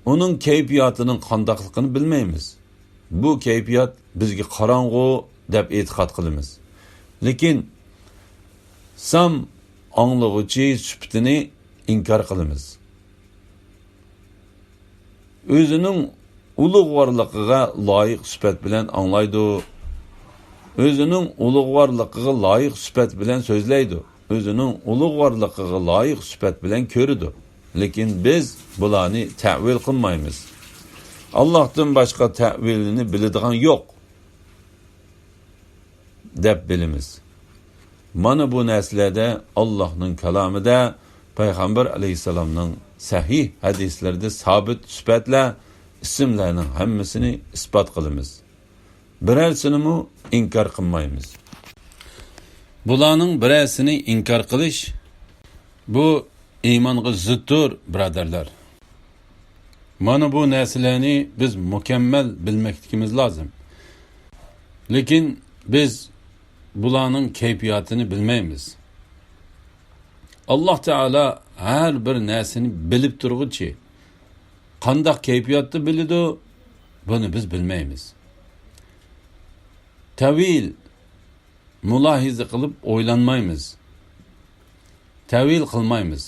ئۇنىڭ كەيپىياتىنىڭ قانداقلىقىنى بىلمەيمىز. بۇ كەيپىيات بىزگە قاراڭغۇ دەپ ئېتىقاد قىلىمىز. لېكىن سام ئاڭلىغۇچى سۈپىتىنى ئىنكار قىلىمىز. ئۆزىنىڭ ئۇلۇغۋارلىقىغا لايىق سۈپەت بىلەن ئاڭلايدۇ. ئۆزىنىڭ ئۇلۇغۋارلىقىغا لايىق سۈپەت بىلەن سۆزلەيدۇ. ئۆزىنىڭ ئۇلۇغۋارلىقىغا لايىق سۈپەت بىلەن كۆرىدۇ. لېكىن بىز بۇلارنى تەئۋىل قىلمايمىز. ئاللاھتىن باشقا تەئۋىلىنى بىلىدىغان يوق، دەپ بىلىمىز. مانا بۇ نەرسىلەردە ئاللاھنىڭ كالامىدا، پەيغەمبەر ئەلەيھىسسالامنىڭ سەھىھ ھەدىسلىرىدە سابىت سۈپەتلەر، ئىسىملەرنىڭ ھەممىسىنى ئىسپات قىلىمىز. بىرەرسىنىمۇ ئىنكار قىلمايمىز. بۇلارنىڭ بىرەرسىنى ئىنكار قىلىش، بۇ ئىمانغا زىتتۇر، بۇرادەرلەر. مانا بۇ نەرسىلەرنى بىز مۇكەممەل بىلمەكلىكىمىز لازىم. لېكىن بىز بۇلارنىڭ كەيپىياتىنى بىلمەيمىز. ئاللاھ تائالا ھەر بىر نەرسىنى بىلىپ تۇرغۇچى. قانداق كەيپىياتتا بىلىدۇ، بۇنى بىز بىلمەيمىز. تەۋىل، مۇلاھىزە قىلىپ ئويلانمايمىز. تەۋىل قىلمايمىز.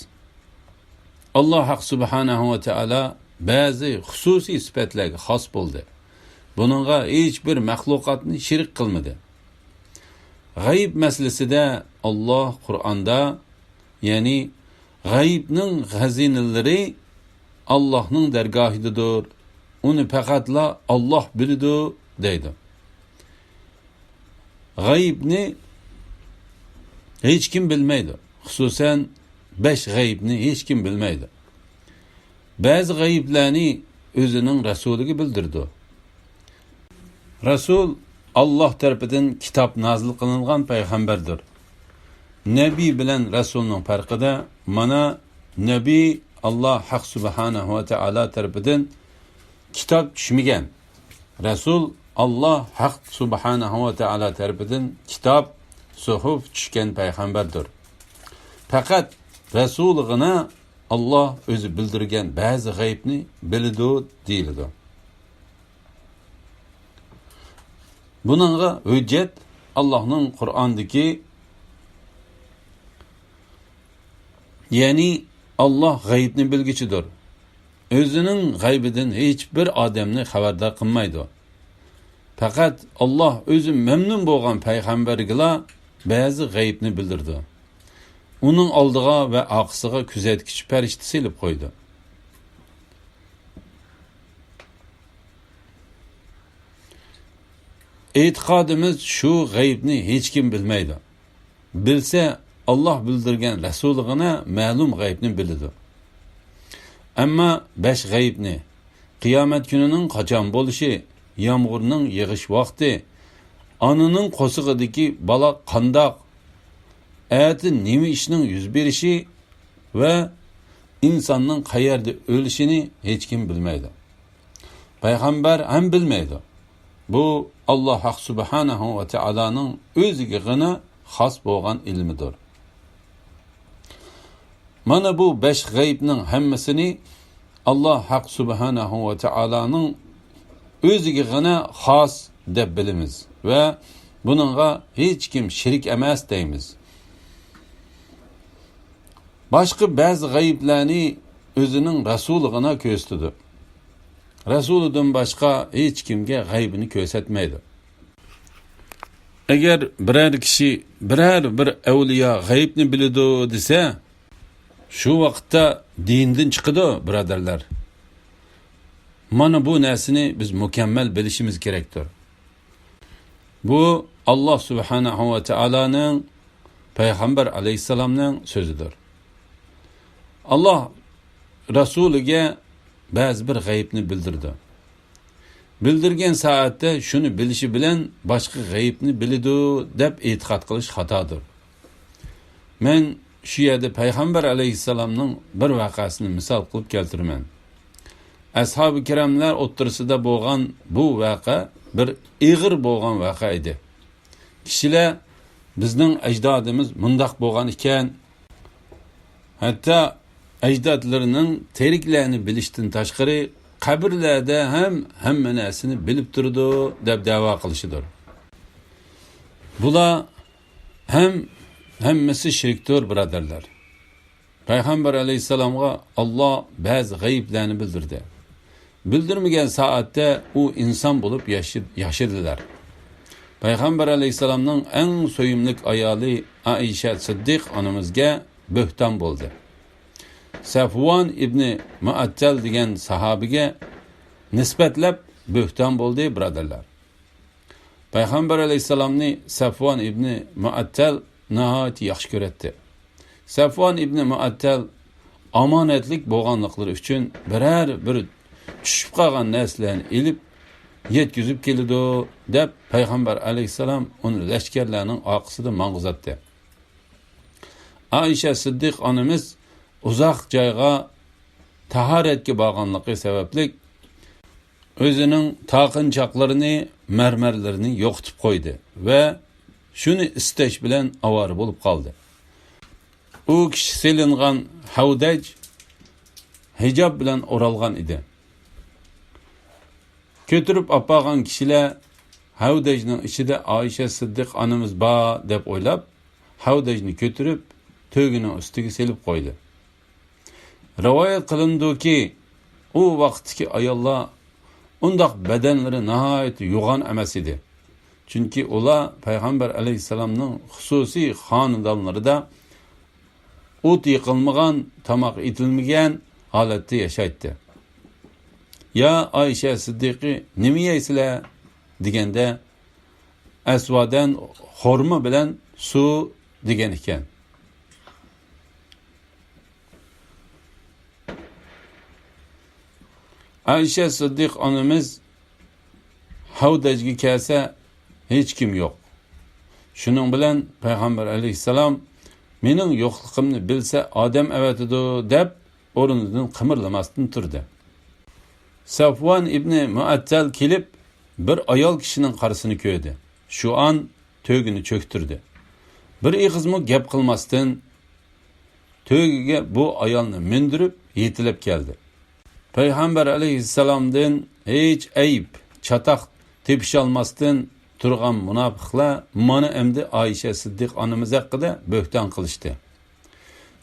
ئاللاھ ھەق سۇبھانەھۇ ۋە تائالا بەزى خۇسۇسىي سۈپەتلەرگە خاس بولدى. بۇنىڭغا ھېچبىر مەخلۇقاتنى شېرىك قىلمىدى. غەيىب مەسىلىسىدە ئاللاھ قۇرئاندا، يەنى غەيىبنىڭ خەزىنىلىرى ئاللاھنىڭ دەرگاھىدىدۇر، ئۇنى پەقەتلا ئاللاھ بىلىدۇ، دەيدۇ. غەيىبنى ھېچكىم بىلمەيدۇ. خۇسۇسەن، بەش غەيىبنى ھېچكىم بىلمەيدۇ. بەزى غەيىبلەرنى ئۆزىنىڭ رەسۇلىگە بىلدۈرىدۇ. رەسۇل ئاللاھ تەرىپىدىن كىتاب نازىل قىلىنغان پەيغەمبەردۇر. نەبىي بىلەن رەسۇلنىڭ پەرقىدە، مانا، نەبىي ئاللاھ ھەق سۇبھانەھۇ ۋە تائالا تەرىپىدىن كىتاب چۈشمىگەن. رەسۇل ئاللاھ ھەق سۇبھانەھۇ ۋە تائالا تەرىپىدىن كىتاب، سۇھۇف چۈشكەن پەيغەمبەردۇر. پەقەت رەسۇلىغىنا ئاللاھ ئۆزى بىلدۈرگەن بەزى غەيىبنى بىلىدۇ دېيىلىدۇ. بۇنىڭغا ھۆججەت ئاللاھنىڭ قۇرئاندىكى، يەنى ئاللاھ غەيىبنى بىلگۈچىدۇر. ئۆزىنىڭ غەيبىدىن ھېچبىر ئادەمنى خەۋەردار قىلمايدۇ. پەقەت ئاللاھ ئۆزى مەمنۇن بولغان پەيغەمبەرگىلا بەزى غەيىبنى بىلدۈرىدۇ. ئۇنىڭ ئالدىغا ۋە ئارقىسىغا كۆزەتكۈچى پەرىشتە سېلىپ قويىدۇ. ئېتىقادىمىز شۇ غەيىبنى ھېچكىم بىلمەيدۇ. بىلسە، ئاللاھ بىلدۈرگەن رەسۇلىغىنا مەلۇم غەيىبنى بىلىدۇ. ئەمما بەش غەيىبنى، قىيامەت كۈنىنىڭ قاچان بولۇشى، يامغۇرنىڭ يېغىش ۋاقتى، ئانىنىڭ قورسىقىدىكى بالا قانداق، ئەتە نېمە ئىشنىڭ يۈز بېرىشى ۋە ئىنساننىڭ قەيەردە ئۆلۈشىنى ھېچكىم بىلمەيدۇ. پەيغەمبەر ھەم بىلمەيدۇ. بۇ ئاللاھ ھەق سۇبھانەھۇ ۋە تائالانىڭ ئۆزىگىغىنا خاس بولغان ئىلمىدۇر. مانا بۇ بەش غەيىبنىڭ ھەممىسىنى ئاللاھ ھەق سۇبھانەھۇ ۋە تائالانىڭ ئۆزىگىغىنا خاس دەپ بىلىمىز ۋە بۇنىڭغا ھېچكىم شېرىك ئەمەس دەيمىز. باشقا بەزى غەيىبلەرنى ئۆزىنىڭ رەسۇلىغىنا كۆرسىتىدۇ. رەسۇلىدىن باشقا ھېچكىمگە غەيبىنى كۆرسەتمەيدۇ. ئەگەر بىرەر كىشى بىرەر بىر ئەۋلىيا غەيىبنى بىلىدۇ دېسە، شۇ ۋاقىتتا دىندىن چىقىدۇ، بۇرادەرلەر. مانا بۇ نەرسىنى بىز مۇكەممەل بىلىشىمىز كېرەكتۇر. بۇ ئاللاھ سۇبھانەھۇ ۋە تائالانىڭ، پەيغەمبەر ئەلەيھىسسالامنىڭ سۆزىدۇر. ئاللاھ رەسۇلىگە بەزى بىر غەيىبنى بىلدۈردى. بىلدۈرگەن سائەتتە شۇنى بىلىشى بىلەن باشقا غەيىبنى بىلىدۇ دەپ ئېتىقاد قىلىش خاتادۇر. مەن شۇ يەردە پەيغەمبەر ئەلەيھىسسالامنىڭ بىر ۋەقەسىنى مىسال قىلىپ كەلتۈرىمەن. ئەسھابى كىراملار ئوتتۇرىسىدا بولغان بۇ ۋەقە بىر ئېغىر بولغان ۋەقە ئىدى. كىشىلەر، بىزنىڭ ئەجدادىمىز مۇنداق بولغان ئىكەن، ھەتتا ئەجدادلىرىنىڭ تىرىكلەرنى بىلىشتىن تاشقىرى، قەبرىلەردە ھەم ھەممە نەرسىنى بىلىپ تۇرىدۇ، دەپ دەۋا قىلىشىدۇر. بۇلار ھەم ھەممىسى شىركتۇر، بۇرادەرلەر. پەيغەمبەر ئەلەيھىسسالامغا ئاللا بەزى غەيىبلەرنى بىلدۈردى. بىلدۈرمىگەن سائەتتە ئۇ ئىنسان بولۇپ ياشى-، ياشىدىلار. پەيغەمبەر ئەلەيھىسسالامنىڭ ئەڭ سۆيۈملۈك ئايالى ئائىشە سىددىق ئانىمىزگە بۆھتان بولدى. سەفۋان ئىبنى مۇئەتتەل دېگەن ساھابىگە نىسبەتلەپ بۆھتان بولدى، بۇرادەرلەر. پەيغەمبەر ئەلەيھىسسالامنى سەفۋان ئىبنى مۇئەتتەل ناھايىتى ياخشى كۆرەتتى. سەفۋان ئىبنى مۇئەتتەل ئامانەتلىك بولغانلىقلىرى ئۈچۈن بىرەر بىر چۈشۈپ قالغان نەرسىلەرنى ئېلىپ يەتكۈزۈپ كېلىدۇ، دەپ پەيغەمبەر ئەلەيھىسسالام ئۇنى لەشكەرلەرنىڭ ئارقىسىدا ماڭغۇزاتتى. ئائىشە سىددىق ئانىمىز ئۇزاق جايغا تاھارەتكە بارغانلىقى سەۋەبلىك، ئۆزىنىڭ تاقىنچاقلىرىنى، مەرمەرلىرىنى يوقىتىپ قويدى ۋە شۇنى ئىستەش بىلەن ئاۋارە بولۇپ قالدى. ئۇ كىشى سېلىنغان ھەۋدەج ھىجاب بىلەن ئورالغان ئىدى. كۆتۈرۈپ ئاپارغان كىشىلەر ھەۋدەجنىڭ ئىچىدە ئائىشە سىددىق ئانىمىز بار دەپ ئويلاپ، ھەۋدەجنى كۆتۈرۈپ، تۆگىنىڭ ئۈستىگە سېلىپ قويدى. رىۋايەت قىلىنىدۇكى، ئۇ ۋاقىتتىكى ئاياللار ئۇنداق بەدەنلىرى ناھايىتى يوغان ئەمەس ئىدى. چۈنكى ئۇلار پەيغەمبەر ئەلەيھىسسالامنىڭ خۇسۇسىي خانىدانلىرىدا ئوت يېقىلمىغان، تاماق ئېتىلمىگەن ھالەتتە ياشايتتى. يا ئائىشە سىددىقى، نېمە يەيسىلەر؟ دېگەندە، ئەسۋادەن خورما بىلەن سۇ دېگەن ئىكەن. ئائىشە سىددىق ئانىمىز ھەۋدەجگە كەلسە، ھېچكىم يوق. شۇنىڭ بىلەن پەيغەمبەر ئەلەيھىسسالام، مېنىڭ يوقلۇقۇمنى بىلسە ئادەم ئەۋەتىدۇ، دەپ ئورنىدىن قىمىرلىماستىن تۇردى. سەفۋان ئىبنى مۇئەتتەل كېلىپ، بىر ئايال كىشىنىڭ قارىسىنى كۆردى. شۇ ئان تۆگىنى چۆكتۈردى. بىر ئېغىزمۇ گەپ قىلماستىن، تۆگىگە بۇ ئايالنى مىندۈرۈپ يېتىلەپ كەلدى. پەيغەمبەر ئەلەيھىسسالامدىن ھېچ ئەيىب، چاتاق تېپىشالماستىن تۇرغان مۇناپىقلار مانا ئەمدى ئائىشە سىددىق ئانىمىز ھەققىدە بۆھتان قىلىشتى.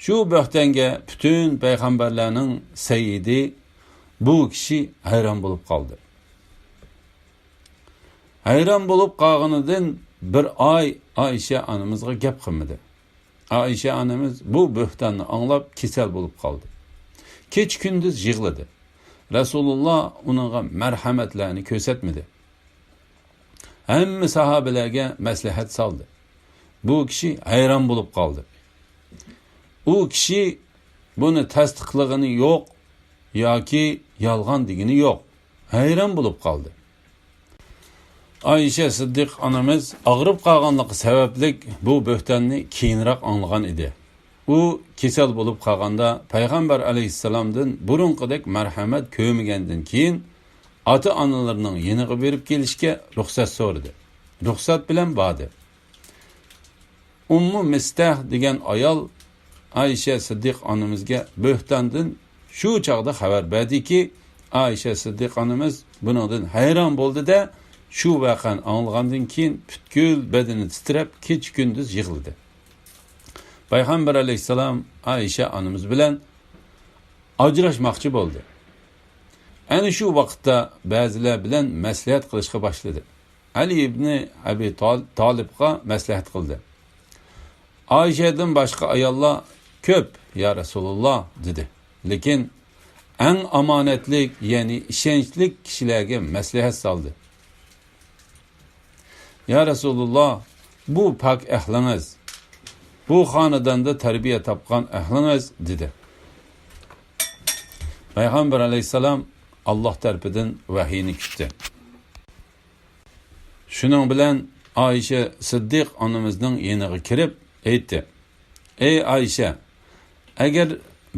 شۇ بۆھتەنگە پۈتۈن پەيغەمبەرلەرنىڭ سەييىدى بۇ كىشى ھەيران بولۇپ قالدى. ھەيران بولۇپ قالغىنىدىن بىر ئاي ئائىشە ئانىمىزغا گەپ قىلمىدى. ئائىشە ئانىمىز بۇ بۆھتاننى ئاڭلاپ كېسەل بولۇپ قالدى. كېچە-كۈندۈز يىغلىدى. رەسۇلۇللا ئۇنىڭغا مەرھەمەتلەرنى كۆرسەتمىدى. ھەممە ساھابىلەرگە مەسلىھەت سالدى. بۇ كىشى ھەيران بولۇپ قالدى. ئۇ كىشى بۇنى تەستىقلىغىنى يوق ياكى يالغان دېگىنى يوق. ھەيران بولۇپ قالدى. ئائىشە سىددىق ئانىمىز ئاغرىپ قالغانلىقى سەۋەبلىك بۇ بۆھتاننى كېيىنراق ئاڭلىغان ئىدى. ئۇ كېسەل بولۇپ قالغاندا پەيغەمبەر ئەلەيھىسسالامدىن بۇرۇنقىدەك مەرھەمەت كۆرمىگەندىن كېيىن ئاتا-ئانىلىرىنىڭ يېنىغا بېرىپ كېلىشكە رۇخسەت سورىدى. رۇخسەت بىلەن باردى. ئۇممۇ مىستەھ دېگەن ئايال ئائىشە سىددىق ئانىمىزگە بۆھتاندىن شۇ چاغدا خەۋەر بەردىكى، ئائىشە سىددىق ئانىمىز بۇنىڭدىن ھەيران بولدى-دە، شۇ ۋەقەنى ئاڭلىغاندىن كېيىن پۈتكۈل بەدىنى تىترەپ، كېچە-كۈندۈز يىغلىدى. پەيغەمبەر ئەلەيھىسسالام ئائىشە ئانىمىز بىلەن ئاجراشماقچى بولدى. ئەنە شۇ ۋاقىتتا بەزىلەر بىلەن مەسلىھەت قىلىشقا باشلىدى. ئەلى ئىبنى ئەبى تال-، تالىبقا مەسلىھەت قىلدى. ئائىشەدىن باشقا ئاياللار كۆپ، يا رەسۇلۇللا، دېدى. لېكىن ئەڭ ئامانەتلىك، يەنى ئىشەنچلىك كىشىلەرگە مەسلىھەت سالدى. يا رەسۇلۇللا، بۇ پاك ئەھلىڭىز، بۇ خانىداندا تەربىيە تاپقان ئەھلىڭىز، دېدى. پەيغەمبەر ئەلەيھىسسالام ئاللاھ تەرىپىدىن ۋەھىينى كۈتتى. شۇنىڭ بىلەن ئائىشە سىددىق ئانىمىزنىڭ يېنىغا كىرىپ ئېيتتى: ئەي ئائىشە، ئەگەر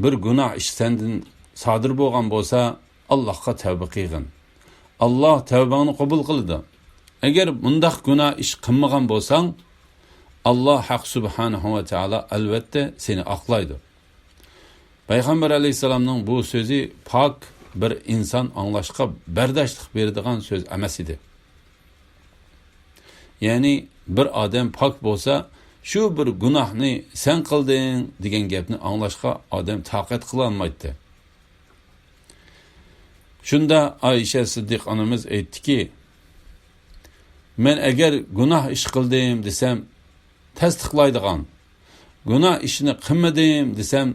بىر گۇناھ ئىش سەندىن سادىر بولغان بولسا، ئاللاھقا تەۋبە قىلغىن. ئاللاھ تەۋبەڭنى قوبۇل قىلىدۇ. ئەگەر مۇنداق گۇناھ ئىش قىلمىغان بولساڭ، ئاللاھ ھەق سۇبھانەھۇ ۋە تائالا ئەلۋەتتە سېنى ئاقلايدۇ. پەيغەمبەر ئەلەيھىسسالامنىڭ بۇ سۆزى پاك بىر ئىنسان ئاڭلاشقا بەرداشلىق بېرىدىغان سۆز ئەمەس ئىدى. يەنى بىر ئادەم پاك بولسا، شۇ بىر گۇناھنى سەن قىلدىڭ دېگەن گەپنى ئاڭلاشقا ئادەم تاقەت قىلالمايتتى. شۇندا ئائىشە سىددىق ئانىمىز ئېيتتىكى، مەن ئەگەر گۇناھ ئىش قىلدىم دېسەم، تەستىقلايدىغان، گۇناھ ئىشنى قىلمىدىم دېسەم،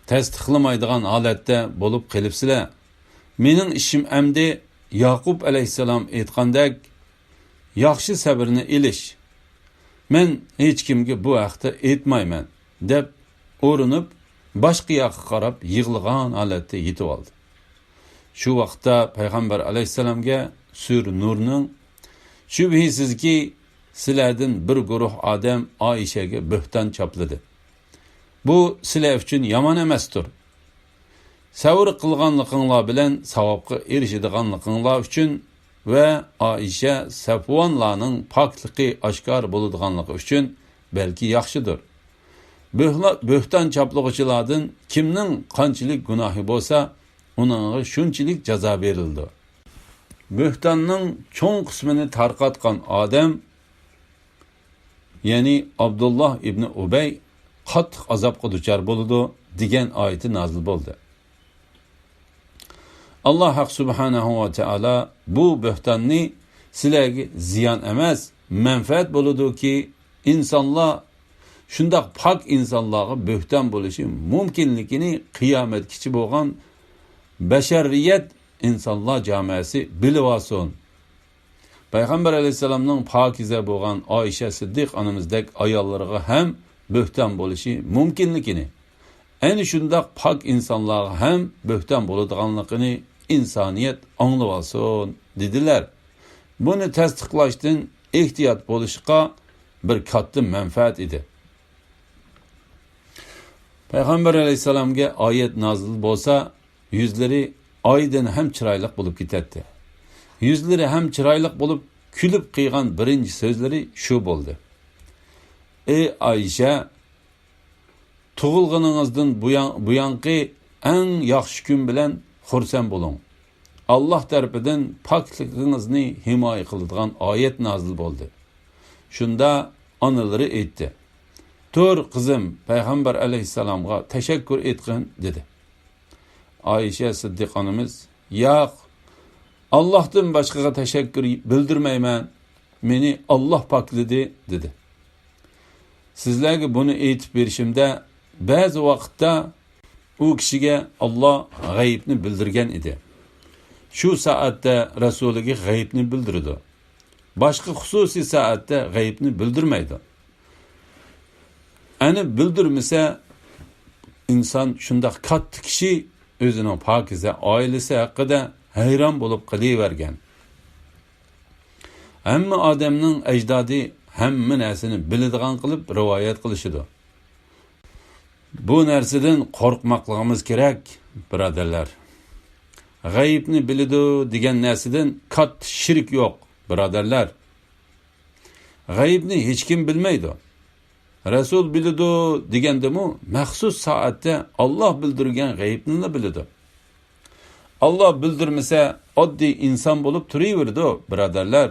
تەستىقلىمايدىغان ھالەتتە بولۇپ قېلىپسىلەر. مېنىڭ ئىشىم ئەمدى ياقۇپ ئەلەيھىسسالام ئېيتقاندەك، ياخشى سەۋرنى ئېلىش. مەن ھېچكىمگە بۇ ھەقتە ئېيتمايمەن، دەپ ئۇرۇنۇپ، باشقا ياققا قاراپ يىغلىغان ھالەتتە يېتىۋالدى. شۇ ۋاقىتتا پەيغەمبەر ئەلەيھىسسالامگە سۈرە نۇرنىڭ، شۈبھىسىزكى، سىلەردىن بىر گۇرۇھ ئادەم ئائىشەگە بۆھتان چاپلىدى. بۇ سىلەر ئۈچۈن يامان ئەمەستۇر. سەۋر قىلغانلىقىڭلار بىلەن ساۋابقا ئېرىشىدىغانلىقىڭلار ئۈچۈن ۋە ئائىشە، سەپۋانلارنىڭ پاكلىقى ئاشكارا بولىدىغانلىقى ئۈچۈن بەلكى ياخشىدۇر. بۆھلا-، بۆھتان چاپلىغۇچىلاردىن كىمنىڭ قانچىلىك گۇناھى بولسا، ئۇنىڭغا شۇنچىلىك جازا بېرىلىدۇ. بۆھتاننىڭ چوڭ قىسمىنى تارقاتقان ئادەم، يەنى ئابدۇللا ئىبنى ئۇبەي قاتتىق ئازابقا دۇچار بولىدۇ، دېگەن ئايىتى نازىل بولدى. ئاللا ھەق سۇبھانەھۇ ۋە تائالا بۇ بۆھتاننى سىلەرگە زىيان ئەمەس، مەنپەئەت بولىدۇكى، ئىنسانلار، شۇنداق پاك ئىنسانلارغا بۆھتان بولۇشى مۇمكىنلىكىنى قىيامەتكىچە بولغان بەشەرىيەت ئىنسانلار جامەسى بىلىۋالسۇن. پەيغەمبەر ئەلەيھىسسالامنىڭ پاكىزە بولغان ئائىشە سىددىق ئانىمىزدەك ئاياللىرىغا ھەم بۆھتان بولۇشى مۇمكىنلىكىنى، ئەنە شۇنداق پاك ئىنسانلارغا ھەم بۆھتان بولىدىغانلىقىنى ئىنسانىيەت ئاڭلىۋالسۇن، دېدىلەر. بۇنى تەستىقلاشتىن ئېھتىيات بولۇشقا بىر كاتتا مەنپەئەت ئىدى. پەيغەمبەر ئەلەيھىسسالامغا ئايەت نازىل بولسا، يۈزلىرى ئايدىن ھەم چىرايلىق بولۇپ كېتەتتى. يۈزلىرى ھەم چىرايلىق بولۇپ، كۈلۈپ قىلغان بىرىنچى سۆزلىرى شۇ بولدى: «ئەي ئائىشە، تۇغۇلغىنىڭىزدىن بۇيان-، بۇيانقى ئەڭ ياخشى كۈن بىلەن خۇرسەن بولۇڭ. ئاللا تەرىپىدىن پاكلىقىڭىزنى ھىمايە قىلىدىغان ئايەت نازىل بولدى.» شۇندا ئانىلىرى ئېيتتى: «تۇر، قىزىم، پەيغەمبەر ئەلەيھىسسالامغا تەشەككۈر ئېيتقىن» دېدى. ئائىشە سىددىق ئانىمىز: «ياق، ئاللاھتىن باشقىغا تەشەككۈر بىلدۈرمەيمەن، مېنى ئاللاھ پاكلىدى» دېدى. سىزلەرگە بۇنى ئېيتىپ بېرىشىمدە، بەزى ۋاقىتتا ئۇ كىشىگە ئاللاھ غەيىبنى بىلدۈرگەن ئىدى. شۇ سائەتتە رەسۇلىگە غەيىبنى بىلدۈرىدۇ. باشقا خۇسۇسىي سائەتتە غەيىبنى بىلدۈرمەيدۇ. ئەنە بىلدۈرمىسە، ئىنسان شۇنداق كاتتا كىشى ئۆزىنىڭ پاكىزە ئائىلىسى ھەققىدە ھەيران بولۇپ قېلىۋەرگەن. ھەممە ئادەمنىڭ ئەجدادى ھەممە نەرسىنى بىلىدىغان قىلىپ رىۋايەت قىلىشىدۇ. بۇ نەرسىدىن قورقماقلىقىمىز كېرەك، بۇرادەرلەر. غەيىبنى بىلىدۇ دېگەن نەرسىدىن كاتتا شىرك يوق، بۇرادەرلەر. غەيىبنى ھېچكىم بىلمەيدۇ. رەسۇل بىلىدۇ دېگەندىمۇ، مەخسۇس سائەتتە ئاللاھ بىلدۈرگەن غەيىبنىلا بىلىدۇ. ئاللاھ بىلدۈرمىسە، ئاددىي ئىنسان بولۇپ تۇرۇۋېرىدۇ، بۇرادەرلەر.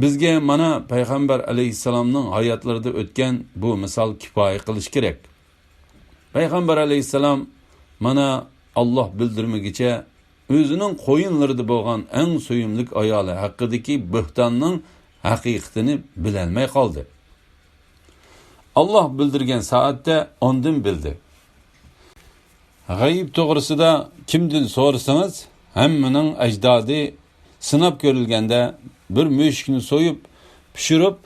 بىزگە مانا پەيغەمبەر ئەلەيھىسسالامنىڭ ھاياتلىرىدا ئۆتكەن بۇ مىسال كۇپايە قىلىشى كېرەك. پەيغەمبەر ئەلەيھىسسالام مانا ئاللاھ بىلدۈرمىگۈچە ئۆزىنىڭ قويۇنلىرىدا بولغان ئەڭ سۆيۈملۈك ئايالى ھەققىدىكى بۆھتاننىڭ ھەقىقىتىنى بىلەلمەي قالدى. ئاللاھ بىلدۈرگەن سائەتتە ئاندىن بىلدى. غەيىب توغرىسىدا كىمدىن سورىسىڭىز، ھەممىنىڭ ئەجدادى سىناپ كۆرۈلگەندە، بىر مۈشۈكنى سويۇپ، پىشۇرۇپ،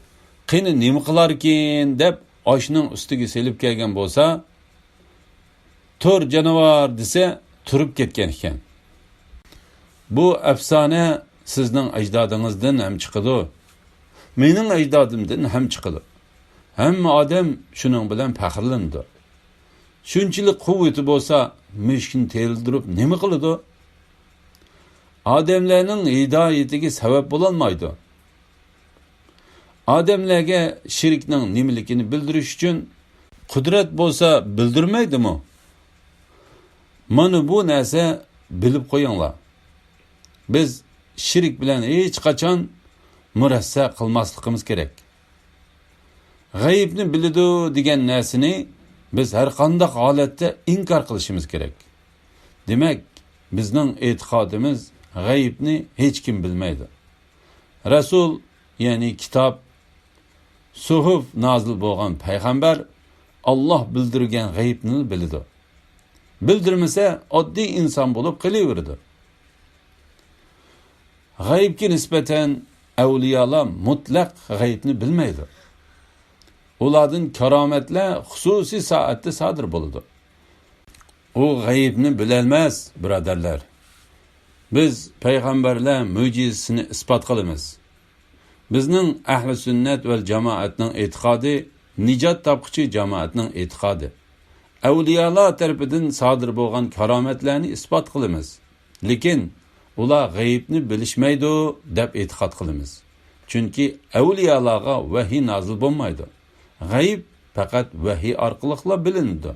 قېنى نېمە قىلاركىن دەپ ئاشنىڭ ئۈستىگە سېلىپ كەلگەن بولسا، تۇر جانىۋار دېسە، تۇرۇپ كەتكەن ئىكەن. بۇ ئەپسانە سىزنىڭ ئەجدادىڭىزدىن ھەم چىقىدۇ، مېنىڭ ئەجدادىمدىن ھەم چىقىدۇ. ھەممە ئادەم شۇنىڭ بىلەن پەخىرلىنىدۇ. شۇنچىلىك قۇۋۋىتى بولسا، مۈشۈكنى تېرىلدۈرۈپ نېمە قىلىدۇ؟ ئادەملەرنىڭ ھىدايىتىگە سەۋەب بولالمايدۇ. ئادەملەرگە شىركنىڭ نېمىلىكىنى بىلدۈرۈش ئۈچۈن قۇدرەت بولسا بىلدۈرمەيدىمۇ؟ مانا بۇ نەرسە بىلىپ قويۇڭلار. بىز شىرك بىلەن ھېچقاچان مۇرەسسە قىلماسلىقىمىز كېرەك. غەيىبنى بىلىدۇ دېگەن نەرسىنى بىز ھەرقانداق ھالەتتە ئىنكار قىلىشىمىز كېرەك. دېمەك، بىزنىڭ ئېتىقادىمىز غەيىبنى ھېچكىم بىلمەيدۇ. رەسۇل، يەنى كىتاب، سۇھۇف نازىل بولغان پەيغەمبەر ئاللاھ بىلدۈرگەن غەيىبنىلا بىلىدۇ. بىلدۈرمىسە، ئاددىي ئىنسان بولۇپ قېلىۋېرىدۇ. غەيىبكە نىسبەتەن ئەۋلىيالار مۇتلەق غەيىبنى بىلمەيدۇ. ئۇلاردىن كارامەتلەر خۇسۇسىي سائەتتە سادىر بولىدۇ. ئۇ غەيىبنى بىلەلمەس، بۇرادەرلەر. بىز پەيغەمبەرلەر مۆجىزىسىنى ئىسپات قىلىمىز. بىزنىڭ ئەھلى سۈننەت ۋەل جامائەتنىڭ ئېتىقادى نىجات تاپقۇچى جامائەتنىڭ ئېتىقادى. ئەۋلىيالار تەرىپىدىن سادىر بولغان كارامەتلەرنى ئىسپات قىلىمىز. لېكىن ئۇلار غەيىبنى بىلىشمەيدۇ دەپ ئېتىقاد قىلىمىز. چۈنكى ئەۋلىيالارغا ۋەھىي نازىل بولمايدۇ. غەيىب پەقەت ۋەھىي ئارقىلىقلا بىلىنىدۇ.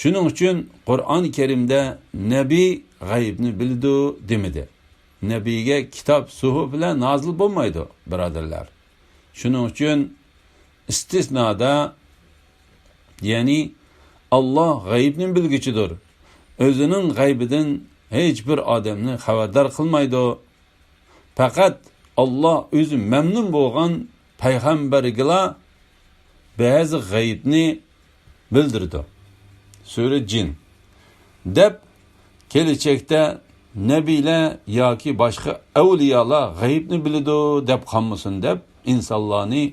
شۇنىڭ ئۈچۈن قۇرئان كەرىمدە نەبىي غەيىبنى بىلىدۇ دېمىدى. نەبىيگە كىتاب، سۇھۇفلار نازىل بولمايدۇ، بۇرادەرلەر. شۇنىڭ ئۈچۈن ئىستىسنادا، يەنى ئاللاھ غەيىبنى بىلگۈچىدۇر. ئۆزىنىڭ غەيبىدىن ھېچ بىر ئادەمنى خەۋەردار قىلمايدۇ. پەقەت ئاللاھ ئۆزى مەمنۇن بولغان پەيغەمبەرگىلا بەزى غەيىبنى بىلدۈرىدۇ. سۈرە جىن. دەپ، كېلىچەكتە نەبىيلەر ياكى باشقا ئەۋلىيالار غەيىبنى بىلىدۇ دەپ قالمىسۇن دەپ، ئىنسانلارنى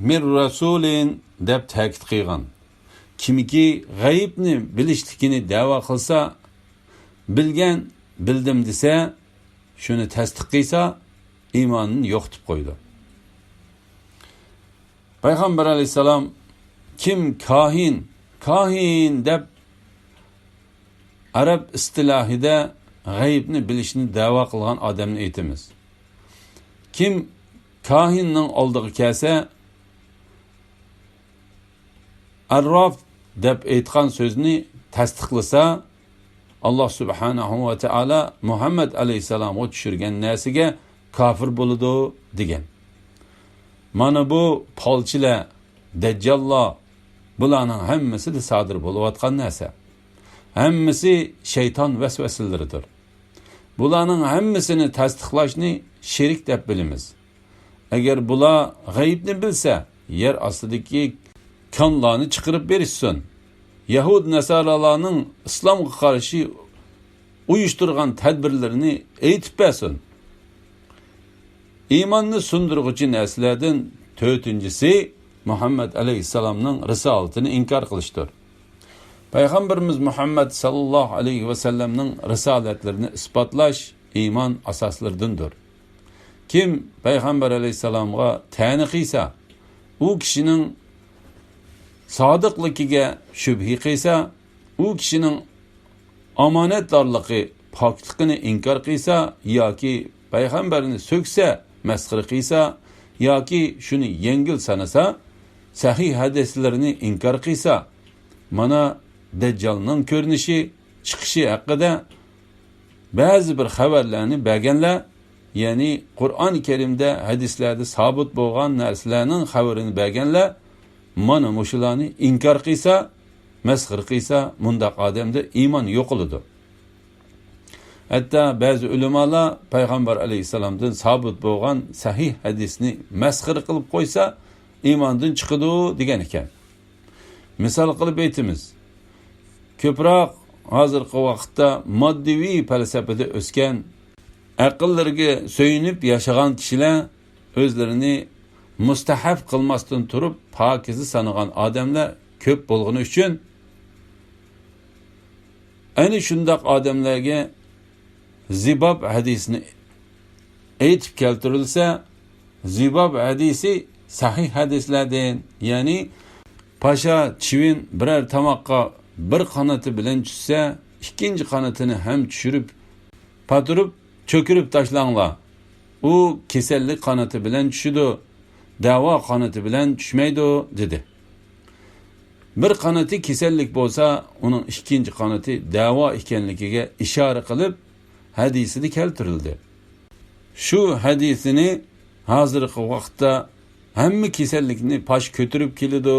مىن رەسۇلىن دەپ تەكىت قىلغان. كىمكى غەيىبنى بىلىشلىكىنى دەۋا قىلسا، بىلگەن، بىلدىم دېسە، شۇنى تەستىق قىلسا، ئىمانىنى يوقىتىپ قويىدۇ. پەيغەمبەر ئەلەيھىسسالام، كىم كاھىن، كاھىن دەپ ئەرەب ئىستىلاھىدا غەيىبنى بىلىشنى دەۋا قىلغان ئادەمنى ئېيتىمىز. كىم كاھىننىڭ ئالدىغا كەلسە، ئەرراف دەپ ئېيتقان سۆزنى تەستىقلىسا، ئاللاھ سۇبھانەھۇ ۋە تائالا مۇھەممەد ئەلەيھىسسالامغا چۈشۈرگەن نەرسىگە كاپىر بولىدۇ، دېگەن. مانا بۇ پالچىلار، دەججاللار، بۇلارنىڭ ھەممىسىدە سادىر بولۇۋاتقان نەرسە. ھەممىسى شەيتان ۋەسۋەسىلىرىدۇر. بۇلارنىڭ ھەممىسىنى تەستىقلاشنى شىرك دەپ بىلىمىز. ئەگەر بۇلار غەيىبنى بىلسە، يەر ئاستىدىكى كانلارنى چىقىرىپ بېرىشسۇن. يەھۇد نەسارالارنىڭ ئىسلامغا قارشى ئۇيۇشتۇرغان تەدبىرلىرىنى ئېيتىپ بەرسۇن. ئىماننى سۇندۇرغۇچى نەرسىلەردىن تۆتىنچىسى مۇھەممەد ئەلەيھىسسالامنىڭ رىسالىتىنى ئىنكار قىلىشتۇر. پەيغەمبىرىمىز مۇھەممەد ساللاللاھۇ ئەلەيھى ۋەسەللەمنىڭ رىسالەتلىرىنى ئىسپاتلاش ئىمان ئاساسلىرىدىندۇر. كىم پەيغەمبەر ئەلەيھىسسالامغا تەنە قىلسا، ئۇ كىشىنىڭ سادىقلىقىگە شۈبھە قىلسا، ئۇ كىشىنىڭ ئامانەتدارلىقى، پاكلىقىنى ئىنكار قىلسا ياكى پەيغەمبەرنى سۆكسە، مەسخىرە قىلسا ياكى شۇنى يەڭگىل سانىسا، سەھىھ ھەدىسلىرىنى ئىنكار قىلسا، مانا دەججالنىڭ كۆرۈنۈشى، چىقىشى ھەققىدە بەزى بىر خەۋەرلەرنى بەرگەنلەر، يەنى قۇرئان كەرىمدە، ھەدىسلەردە سابىت بولغان نەرسىلەرنىڭ خەۋىرىنى بەرگەنلەر، مانا مۇشۇلارنى ئىنكار قىلسا، مەسخىرە قىلسا، مۇنداق ئادەمدە ئىمان يوقىلىدۇ. ھەتتا بەزى ئۆلىمالار پەيغەمبەر ئەلەيھىسسالامدىن سابىت بولغان سەھىھ ھەدىسنى مەسخىرە قىلىپ قويسا، ئىماندىن چىقىدۇ، دېگەن ئىكەن. مىسال قىلىپ ئېيتىمىز، كۆپرەك ھازىرقى ۋاقىتتا ماددىۋى پەلسەپىدە ئۆسكەن، ئەقىللىرىگە سۆيۈنۈپ ياشىغان كىشىلەر ئۆزلىرىنى مۇستەھەپ قىلماستىن تۇرۇپ پاكىزە سانىغان ئادەملەر كۆپ بولغىنى ئۈچۈن، ئەنە شۇنداق ئادەملەرگە زىباب ھەدىسىنى ئېيتىپ كەلتۈرۈلسە، زىباب ھەدىسى سەھىھ ھەدىسلەردىن، يەنى پاشا چىۋىن بىرەر تاماققا بىر قانىتى بىلەن چۈشسە، ئىككىنچى قانىتىنى ھەم چۈشۈرۈپ، پاتۇرۇپ، چۆكۈرۈپ تاشلاڭلار. ئۇ كېسەللىك قانىتى بىلەن چۈشىدۇ، دەۋا قانىتى بىلەن چۈشمەيدۇ، دېدى. بىر قانىتى كېسەللىك بولسا، ئۇنىڭ ئىككىنچى قانىتى دەۋا ئىكەنلىكىگە ئىشارە قىلىپ، ھەدىسىدە كەلتۈرۈلدى. شۇ ھەدىسىنى ھازىرقى ۋاقىتتا ھەممە كېسەللىكنى پاش كۆتۈرۈپ كېلىدۇ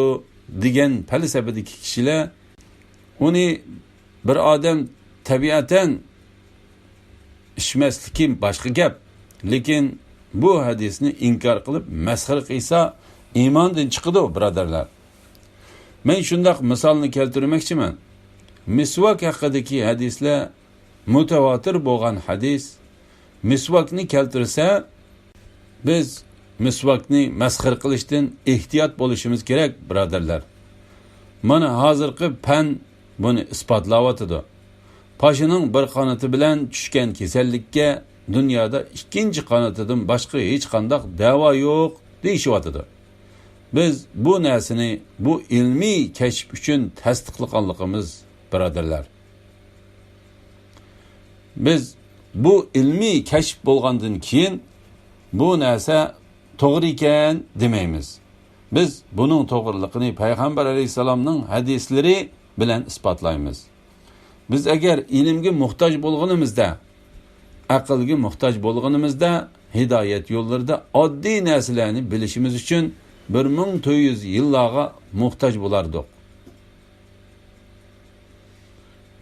دېگەن پەلسەپىدىكى كىشىلەر ئۇنى بىر ئادەم تەبىئەتەن ئىچمەسلىكى باشقا گەپ، لېكىن بۇ ھەدىسنى ئىنكار قىلىپ مەسخىرە قىلسا ئىماندىن چىقىدۇ، بۇرادەرلەر. مەن شۇنداق مىسالنى كەلتۈرمەكچىمەن. مىسۋاك ھەققىدىكى ھەدىسلەر مۇتەۋاتىر بولغان ھەدىس، مىسۋاكنى كەلتۈرسە، بىز مىسۋاكنى مەسخىرە قىلىشتىن ئېھتىيات بولۇشىمىز كېرەك، بۇرادەرلەر. مانا ھازىرقى پەن بۇنى ئىسپاتلاۋاتىدۇ. پاشىنىڭ بىر قانىتى بىلەن چۈشكەن كېسەللىككە دۇنيادا ئىككىنچى قانىتىدىن باشقا ھېچقانداق دەۋا يوق دېيىشىۋاتىدۇ. بىز بۇ نەرسىنى، بۇ ئىلمىي كەشىپ ئۈچۈن تەستىقلىغانلىقىمىز، بۇرادەرلەر. بىز بۇ ئىلمىي كەشىپ بولغاندىن كېيىن بۇ نەرسە توغرا ئىكەن دېمەيمىز. بىز بۇنىڭ توغرىلىقىنى پەيغەمبەر ئەلەيھىسسالامنىڭ ھەدىسلىرى بىلەن ئىسپاتلايمىز. بىز ئەگەر ئىلىمگە موھتاج بولغىنىمىزدا، ئەقىلگە موھتاج بولغىنىمىزدا، ھىدايەت يوللىرىدا ئاددىي نەرسىلەرنى بىلىشىمىز ئۈچۈن بىر مىڭ تۆت يۈز يىللارغا موھتاج بولاردۇق.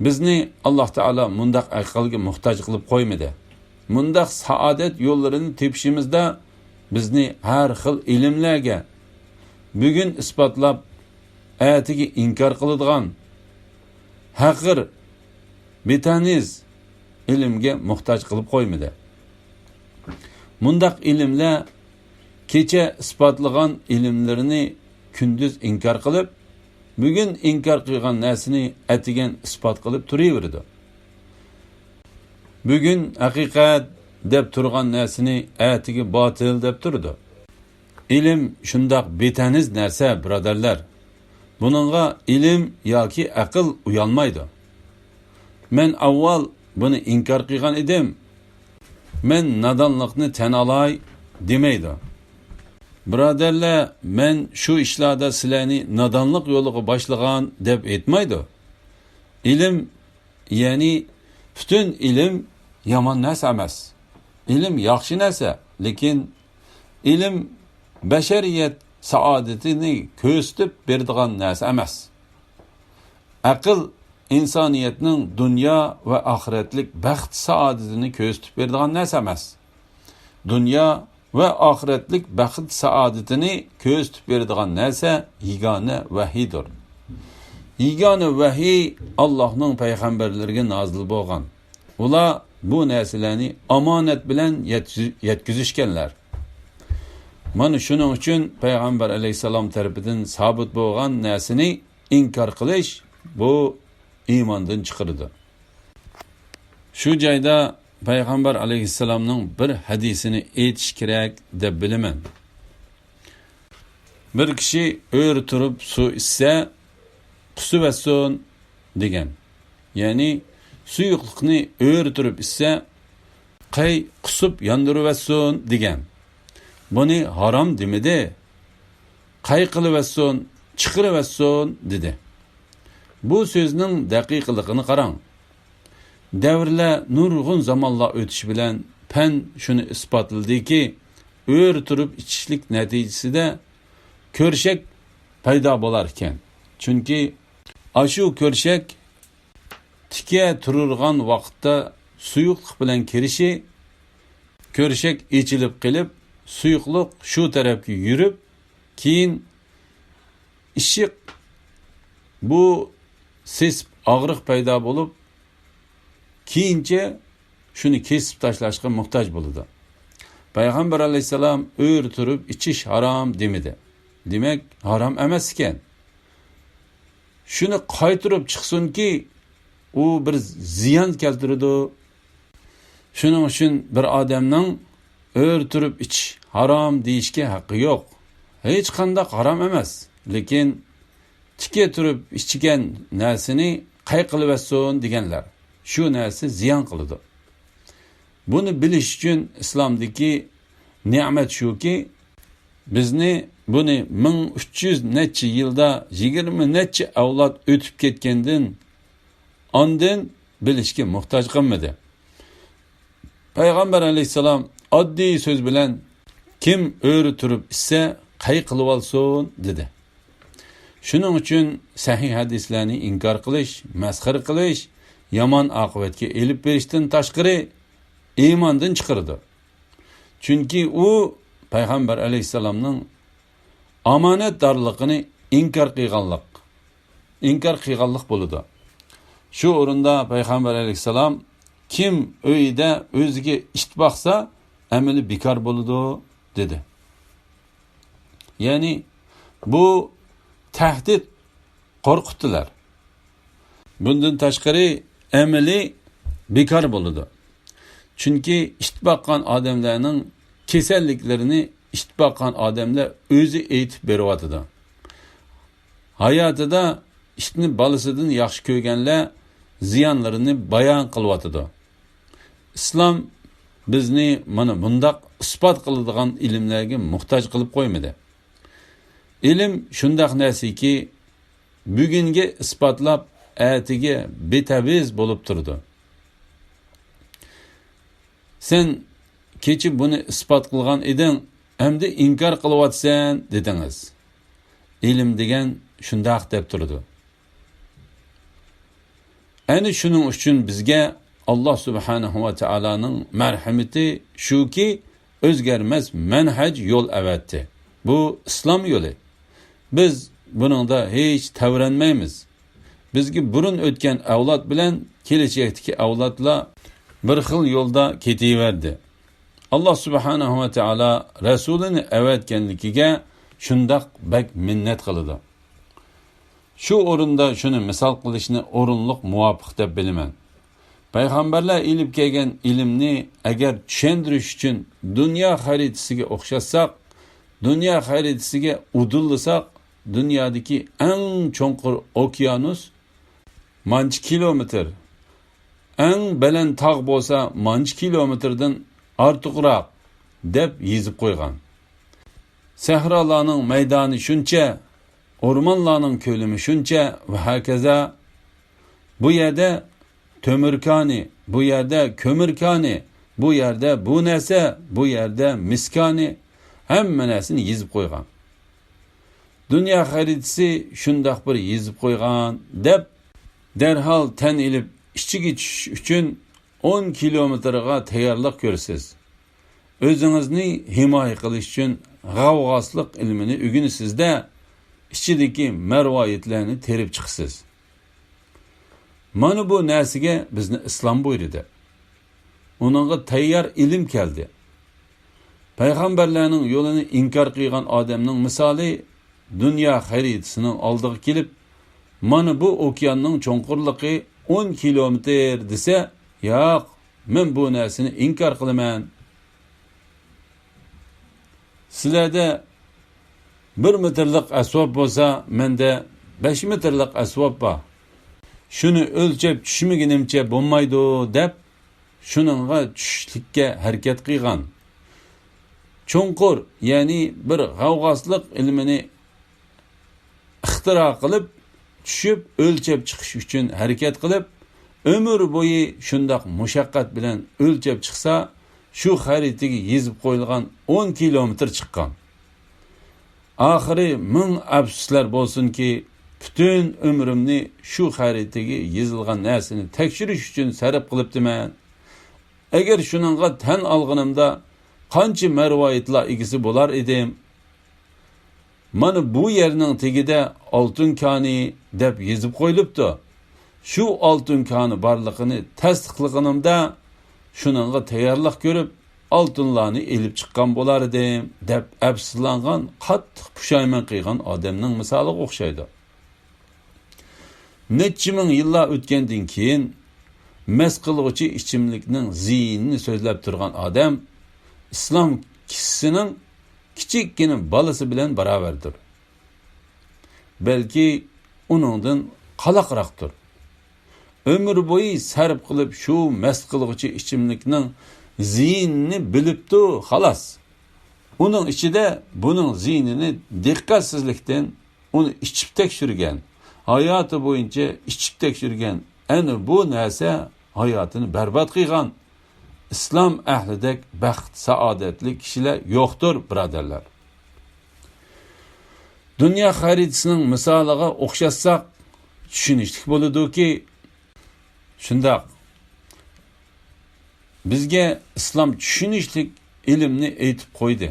بىزنى ئاللاھ تائالا مۇنداق ئەقىلگە موھتاج قىلىپ قويمىدى. مۇنداق سائادەت يوللىرىنى تېپىشىمىزدا بىزنى ھەر خىل ئىلىملەرگە، بۈگۈن ئىسپاتلاپ، ئەتىگە ئىنكار قىلىدىغان ھەقىر، بىتەنىز ئىلىمگە موھتاج قىلىپ قويمىدى. مۇنداق ئىلىملەر كېچە ئىسپاتلىغان ئىلىملىرىنى كۈندۈز ئىنكار قىلىپ، بۈگۈن ئىنكار قىلغان نەرسىنى ئەتىگەن ئىسپات قىلىپ تۇرۇۋېرىدۇ. بۈگۈن ھەقىقەت دەپ تۇرغان نەرسىنى ئەتىگە باتىل دەپ تۇرىدۇ. ئىلىم شۇنداق بىتەنىز نەرسە، بۇرادەرلەر. بۇنىڭغا ئىلىم ياكى ئەقىل ئۇيالمايدۇ. مەن ئاۋۋال بۇنى ئىنكار قىلغان ئىدىم. مەن نادانلىقنى تەن ئالاي دېمەيدۇ. بۇرادەرلەر، مەن شۇ ئىشلاردا سىلەرنى نادانلىق يولىغا باشلىغان دەپ ئېيتمايدۇ. ئىلىم، يەنى پۈتۈن ئىلىم يامان نەرسە ئەمەس. ئىلىم ياخشى نەرسە، لېكىن ئىلىم بەشەرىيەت سائادىتىنى كۆرسىتىپ بېرىدىغان نەرسە ئەمەس. ئەقىل ئىنسانىيەتنىڭ دۇنيا ۋە ئاخىرەتلىك بەخت سائادىتىنى كۆرسىتىپ بېرىدىغان نەرسە ئەمەس. دۇنيا ۋە ئاخىرەتلىك بەخت سائادىتىنى كۆرسىتىپ بېرىدىغان نەرسە يېگانە ۋەھىيدۇر. يېگانە ۋەھىي ئاللاھنىڭ پەيغەمبەرلىرىگە نازىل بولغان. ئۇلار بۇ نەرسىلەرنى ئامانەت بىلەن يەتكۈز-، يەتكۈزۈشكەنلەر. مانا شۇنىڭ ئۈچۈن پەيغەمبەر ئەلەيھىسسالام تەرىپىدىن سابىت بولغان نەرسىنى ئىنكار قىلىش، بۇ ئىماندىن چىقىرىدۇ. شۇ جايدا پەيغەمبەر ئەلەيھىسسالامنىڭ بىر ھەدىسىنى ئېيتىش كېرەك دەپ بىلىمەن. بىر كىشى ئۆرە تۇرۇپ سۇ ئىچسە، قۇسۇۋەتسۇن دېگەن. يەنى سۇيۇقلۇقنى ئۆرە تۇرۇپ ئىچسە، قەي قۇسۇپ ياندۇرۇۋەتسۇن دېگەن. بۇنى ھارام دېمىدى. قەي قىلىۋەتسۇن، چىقىرىۋەتسۇن دېدى. بۇ سۆزنىڭ دەقىقلىقىنى قاراڭ. دەۋرلەر، نۇرغۇن زامانلار ئۆتۈشى بىلەن پەن شۇنى ئىسپاتلىدىكى، ئۆرە تۇرۇپ ئىچىشلىك نەتىجىسىدە كۆرشەك پەيدا بولار ئىكەن. چۈنكى ئاشۇ كۆرشەك تىكە تۇرۇلغان ۋاقىتتا سۇيۇقلۇق بىلەن كىرىشى، كۆرشەك ئېچىلىپ قېلىپ، سۇيۇقلۇق شۇ تەرەپكە يۈرۈپ، كېيىن ئىششىق، بۇ سېسىپ ئاغرىق پەيدا بولۇپ، كېيىنچە شۇنى كېسىپ تاشلاشقا موھتاج بولىدۇ. پەيغەمبەر ئەلەيھىسسالام ئۆرە تۇرۇپ ئىچىش ھارام دېمىدى. دېمەك، ھارام ئەمەس ئىكەن. شۇنى قايتۇرۇپ چىقسۇنكى، ئۇ بىر زىيان كەلتۈرىدۇ. شۇنىڭ ئۈچۈن بىر ئادەمنىڭ ئۆرە تۇرۇپ ئىچىش ھارام دېيىشكە ھەققى يوق. ھېچقانداق ھارام ئەمەس. لېكىن تىكە تۇرۇپ ئىچكەن نەرسىنى قەي قىلىۋەتسۇن دېگەنلەر. شۇ نەرسە زىيان قىلىدۇ. بۇنى بىلىش ئۈچۈن ئىسلامدىكى نېمەت شۇكى، بىزنى بۇنى مىڭ ئۈچ يۈز نەچچە يىلدا يىگىرمە نەچچە ئەۋلاد ئۆتۈپ كەتكەندىن ئاندىن بىلىشكە موھتاج قىلمىدى. پەيغەمبەر ئەلەيھىسسالام ئاددىي سۆز بىلەن، «كىم ئۆرە تۇرۇپ ئىچسە، قەي قىلىۋالسۇن» دېدى. شۇنىڭ ئۈچۈن سەھىھ ھەدىسلەرنى ئىنكار قىلىش، مەسخىرە قىلىش يامان ئاقىۋەتكە ئېلىپ بېرىشتىن تاشقىرى ئىماندىن چىقىرىدۇ. چۈنكى ئۇ پەيغەمبەر ئەلەيھىسسالامنىڭ ئامانەتدارلىقىنى ئىنكار قىلغانلىق، ئىنكار قىلغانلىق بولىدۇ. شۇ ئورۇندا پەيغەمبەر ئەلەيھىسسالام، «كىم ئۆيىدە ئۆزىگە ئىت باقسا، ئەمىلى بىكار بولىدۇ» دېدى. يەنى بۇ تەھدىت، قورقۇتتىلار. بۇندىن تاشقىرى ئەمىلى بىكار بولىدۇ. چۈنكى ئىت باققان ئادەملەرنىڭ كېسەللىكلىرىنى ئىت باققان ئادەملەر ئۆزى ئېيتىپ بېرىۋاتىدۇ. ھاياتىدا ئىتنى بالىسىدىن ياخشى كۆرگەنلەر زىيانلىرىنى بايان قىلىۋاتىدۇ. ئىسلام بىزنى مانا بۇنداق ئىسپات قىلىدىغان ئىلىملەرگە موھتاج قىلىپ قويمىدى. ئىلىم شۇنداق نەرسىكى، بۈگۈنگە ئىسپاتلاپ، ئەتىگە بىتەبىز بولۇپ تۇرىدۇ. «سەن كېچە بۇنى ئىسپات قىلغان ئىدىڭ، ئەمدى ئىنكار قىلىۋاتىسەن» دېدىڭىز. ئىلىم دېگەن شۇنداق دەپ تۇرىدۇ. ئەنە شۇنىڭ ئۈچۈن بىزگە ئاللا سۇبھانەھۇ ۋە تائالانىڭ مەرھىمىتى شۇكى، ئۆزگەرمەس مەنھەج يول ئەۋەتتى. بۇ ئىسلام يولى. بىز بۇنىڭدا ھېچ تەۋرەنمەيمىز. بىزگە بۇرۇن ئۆتكەن ئەۋلاد بىلەن كېلىچەكتىكى ئەۋلادلار بىر خىل يولدا كېتىۋەردى. ئاللا سۇبھانەھۇ ۋە تائالا رەسۇلىنى ئەۋەتكەنلىكىگە شۇنداق بەك مىننەت قىلىدۇ. شۇ ئورۇندا شۇنى مىسال قىلىشنى ئورۇنلۇق، مۇۋاپىق دەپ بىلىمەن. پەيغەمبەرلەر ئېلىپ كەلگەن ئىلىمنى ئەگەر چۈشەندۈرۈش ئۈچۈن دۇنيا خەرىتىسىگە ئوخشاتساق، دۇنيا خەرىتىسىگە ئۇدۇللىساق، دۇنيادىكى ئەڭ چوڭقۇر ئوكيانۇس مانچە كىلومېتىر، ئەڭ بەلەن تاغ بولسا مانچە كىلومېتىردىن ئارتۇقراق، دەپ يېزىپ قويغان. سەھرالارنىڭ مەيدانى شۇنچە، ئورمانلارنىڭ كۆلىمى شۇنچە ۋە ھاكازا. بۇ يەردە تۆمۈر كانى، بۇ يەردە كۆمۈر كانى، بۇ يەردە بۇ نەرسە، بۇ يەردە مىس كانى، ھەممە نەرسىنى يېزىپ قويغان. دۇنيا خەرىتىسى شۇنداق بىر يېزىپ قويغان، دەپ دەرھال تەن ئېلىپ ئىچىگە چۈشۈش ئۈچۈن ئون كىلومېتىرغا تەييارلىق كۆرىسىز. ئۆزىڭىزنى ھىمايە قىلىش ئۈچۈن غەۋغاسلىق ئىلمىنى ئۆگىنىسىز-دە، ئىچىدىكى مەرۋايىتلەرنى تېرىپ چىقىسىز. مانا بۇ نەرسىگە بىزنى ئىسلام بۇيرۇدى. ئۇنىڭغا تەييار ئىلىم كەلدى. پەيغەمبەرلەرنىڭ يولىنى ئىنكار قىلغان ئادەمنىڭ مىسالى دۇنيا خەرىتىسىنىڭ ئالدىغا كېلىپ، مانا بۇ ئوكياننىڭ چوڭقۇرلۇقى ئون كىلومېتىر دېسە، ياق، مەن بۇ نەرسىنى ئىنكار قىلىمەن. سىلەردە بىر مېتىرلىق ئەسۋاب بولسا، مەندە بەش مېتىرلىق ئەسۋاب بار. شۇنى ئۆلچەپ چۈشمىگىنىمچە بولمايدۇ، دەپ، شۇنىڭغا چۈشۈشلۈككە ھەرىكەت قىلغان. چوڭقۇر، يەنى بىر غەۋغاسلىق ئىلمىنى ئىختىرا قىلىپ، چۈشۈپ ئۆلچەپ چىقىش ئۈچۈن ھەرىكەت قىلىپ، ئۆمۈر بويى شۇنداق مۇشەققەت بىلەن ئۆلچەپ چىقسا، شۇ خەرىتىگە يېزىپ قويۇلغان ئون كىلومېتىر چىققان. ئاخىرى مىڭ ئەپسۇسلار بولسۇنكى، پۈتۈن ئۆمرۈمنى شۇ خەرىتىگە يېزىلغان نەرسىنى تەكشۈرۈش ئۈچۈن سەرپ قىلىپتىمەن. ئەگەر شۇنىڭغا تەن ئالغىنىمدا، قانچە مەرۋايىتلار ئىگىسى بولار ئىدىم؟ مانا بۇ يەرنىڭ تېگىدە ئالتۇن كانى دەپ يېزىپ قويۇلۇپتۇ. شۇ ئالتۇن كانى بارلىقىنى تەستىقلىغىنىمدا، شۇنىڭغا تەييارلىق كۆرۈپ، ئالتۇنلارنى ئېلىپ چىققان بولار ئىدىم، دەپ ئەپسۇسلانغان قاتتىق پۇشايمان قىلغان ئادەمنىڭ مىسالىغا ئوخشايدۇ. نەچچە مىڭ يىللار ئۆتكەندىن كېيىن، مەست قىلغۇچى ئىچىملىكنىڭ زىيىنىنى سۆزلەپ تۇرغان ئادەم ئىسلام كىشىسىنىڭ كىچىككىنە بالىسى بىلەن باراۋەردۇر. بەلكى ئۇنىڭدىن قالاقراقتۇر. ئۆمۈر بويى سەرپ قىلىپ شۇ مەست قىلغۇچى ئىچىملىكنىڭ زىيىنىنى بىلىپتۇ، خالاس. ئۇنىڭ ئىچىدە بۇنىڭ زىيىنىنى دىققەتسىزلىكتىن ئۇنى ئىچىپ تەكشۈرگەن، ھاياتى بويىچە ئىچىپ تەكشۈرگەن، ئەنە بۇ نەرسە ھاياتىنى بەربات قىلغان. ئىسلام ئەھلىدەك بەخت، سائادەتلىك كىشىلەر يوقتۇر، بۇرادەرلەر. دۇنيا خەرىتىسىنىڭ مىسالىغا ئوخشاتساق، چۈشىنىشلىك بولىدۇكى، شۇنداق، بىزگە ئىسلام چۈشىنىشلىك ئىلىمنى ئېيتىپ قويدى.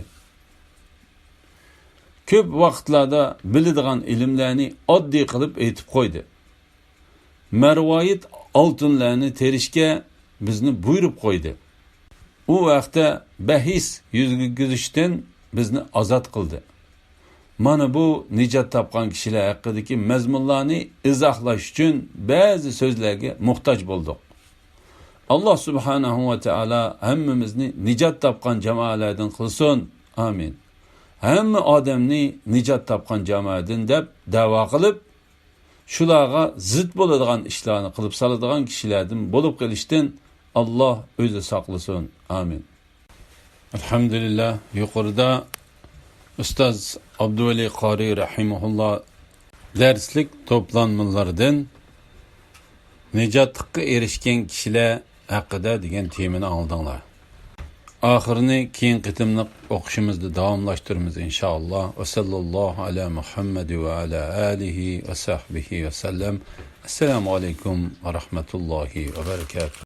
كۆپ ۋاقىتلاردا بىلىدىغان ئىلىملەرنى ئاددىي قىلىپ ئېيتىپ قويدى. مەرۋايىت ئالتۇنلارنى تېرىشكە بىزنى بۇيرۇپ قويدى. ئۇ ھەقتە بەھس يۈرگۈزۈشتىن بىزنى ئازاد قىلدى. مانا بۇ نىجات تاپقان كىشىلەر ھەققىدىكى مەزمۇنلارنى ئىزاھلاش ئۈچۈن بەزى سۆزلەرگە موھتاج بولدۇق. ئاللا سۇبھانەھۇ ۋە تائالا ھەممىمىزنى نىجات تاپقان جامائەتلەردىن قىلسۇن. ئامىن. ھەممە ئادەمنى نىجات تاپقان جامائەتتىن دەپ دەۋا قىلىپ، شۇلارغا زىت بولىدىغان ئىشلارنى قىلىپ سالىدىغان كىشىلەردىن بولۇپ قېلىشتىن ئاللا ئۆزى ساقلىسۇن. ئامىن. ئەلھەمدۇلىللا، يۇقىرىدا ئۇستاز ئابدۇۋەلى قارى رەھىمەھۇللا دەرسلىك توپلانمىلىرىدىن نىجاتلىققا ئېرىشكەن كىشىلەر ھەققىدە دېگەن تېمىنى ئاڭلىدىڭلار. ئاخىرىنى كېيىنكى قېتىملىق ئوقۇشىمىزدا داۋاملاشتۇرىمىز، ئىنشائاللا. ۋە سەللەللاھۇ ئەلا مۇھەممەد ۋە ئەلا ئالىھى ۋە سەھبىھى ۋە سەللەم. ئەسسالامۇ ئەلەيكۇم ۋە رەھمەتۇللاھى ۋە بەرىكاتۇھ.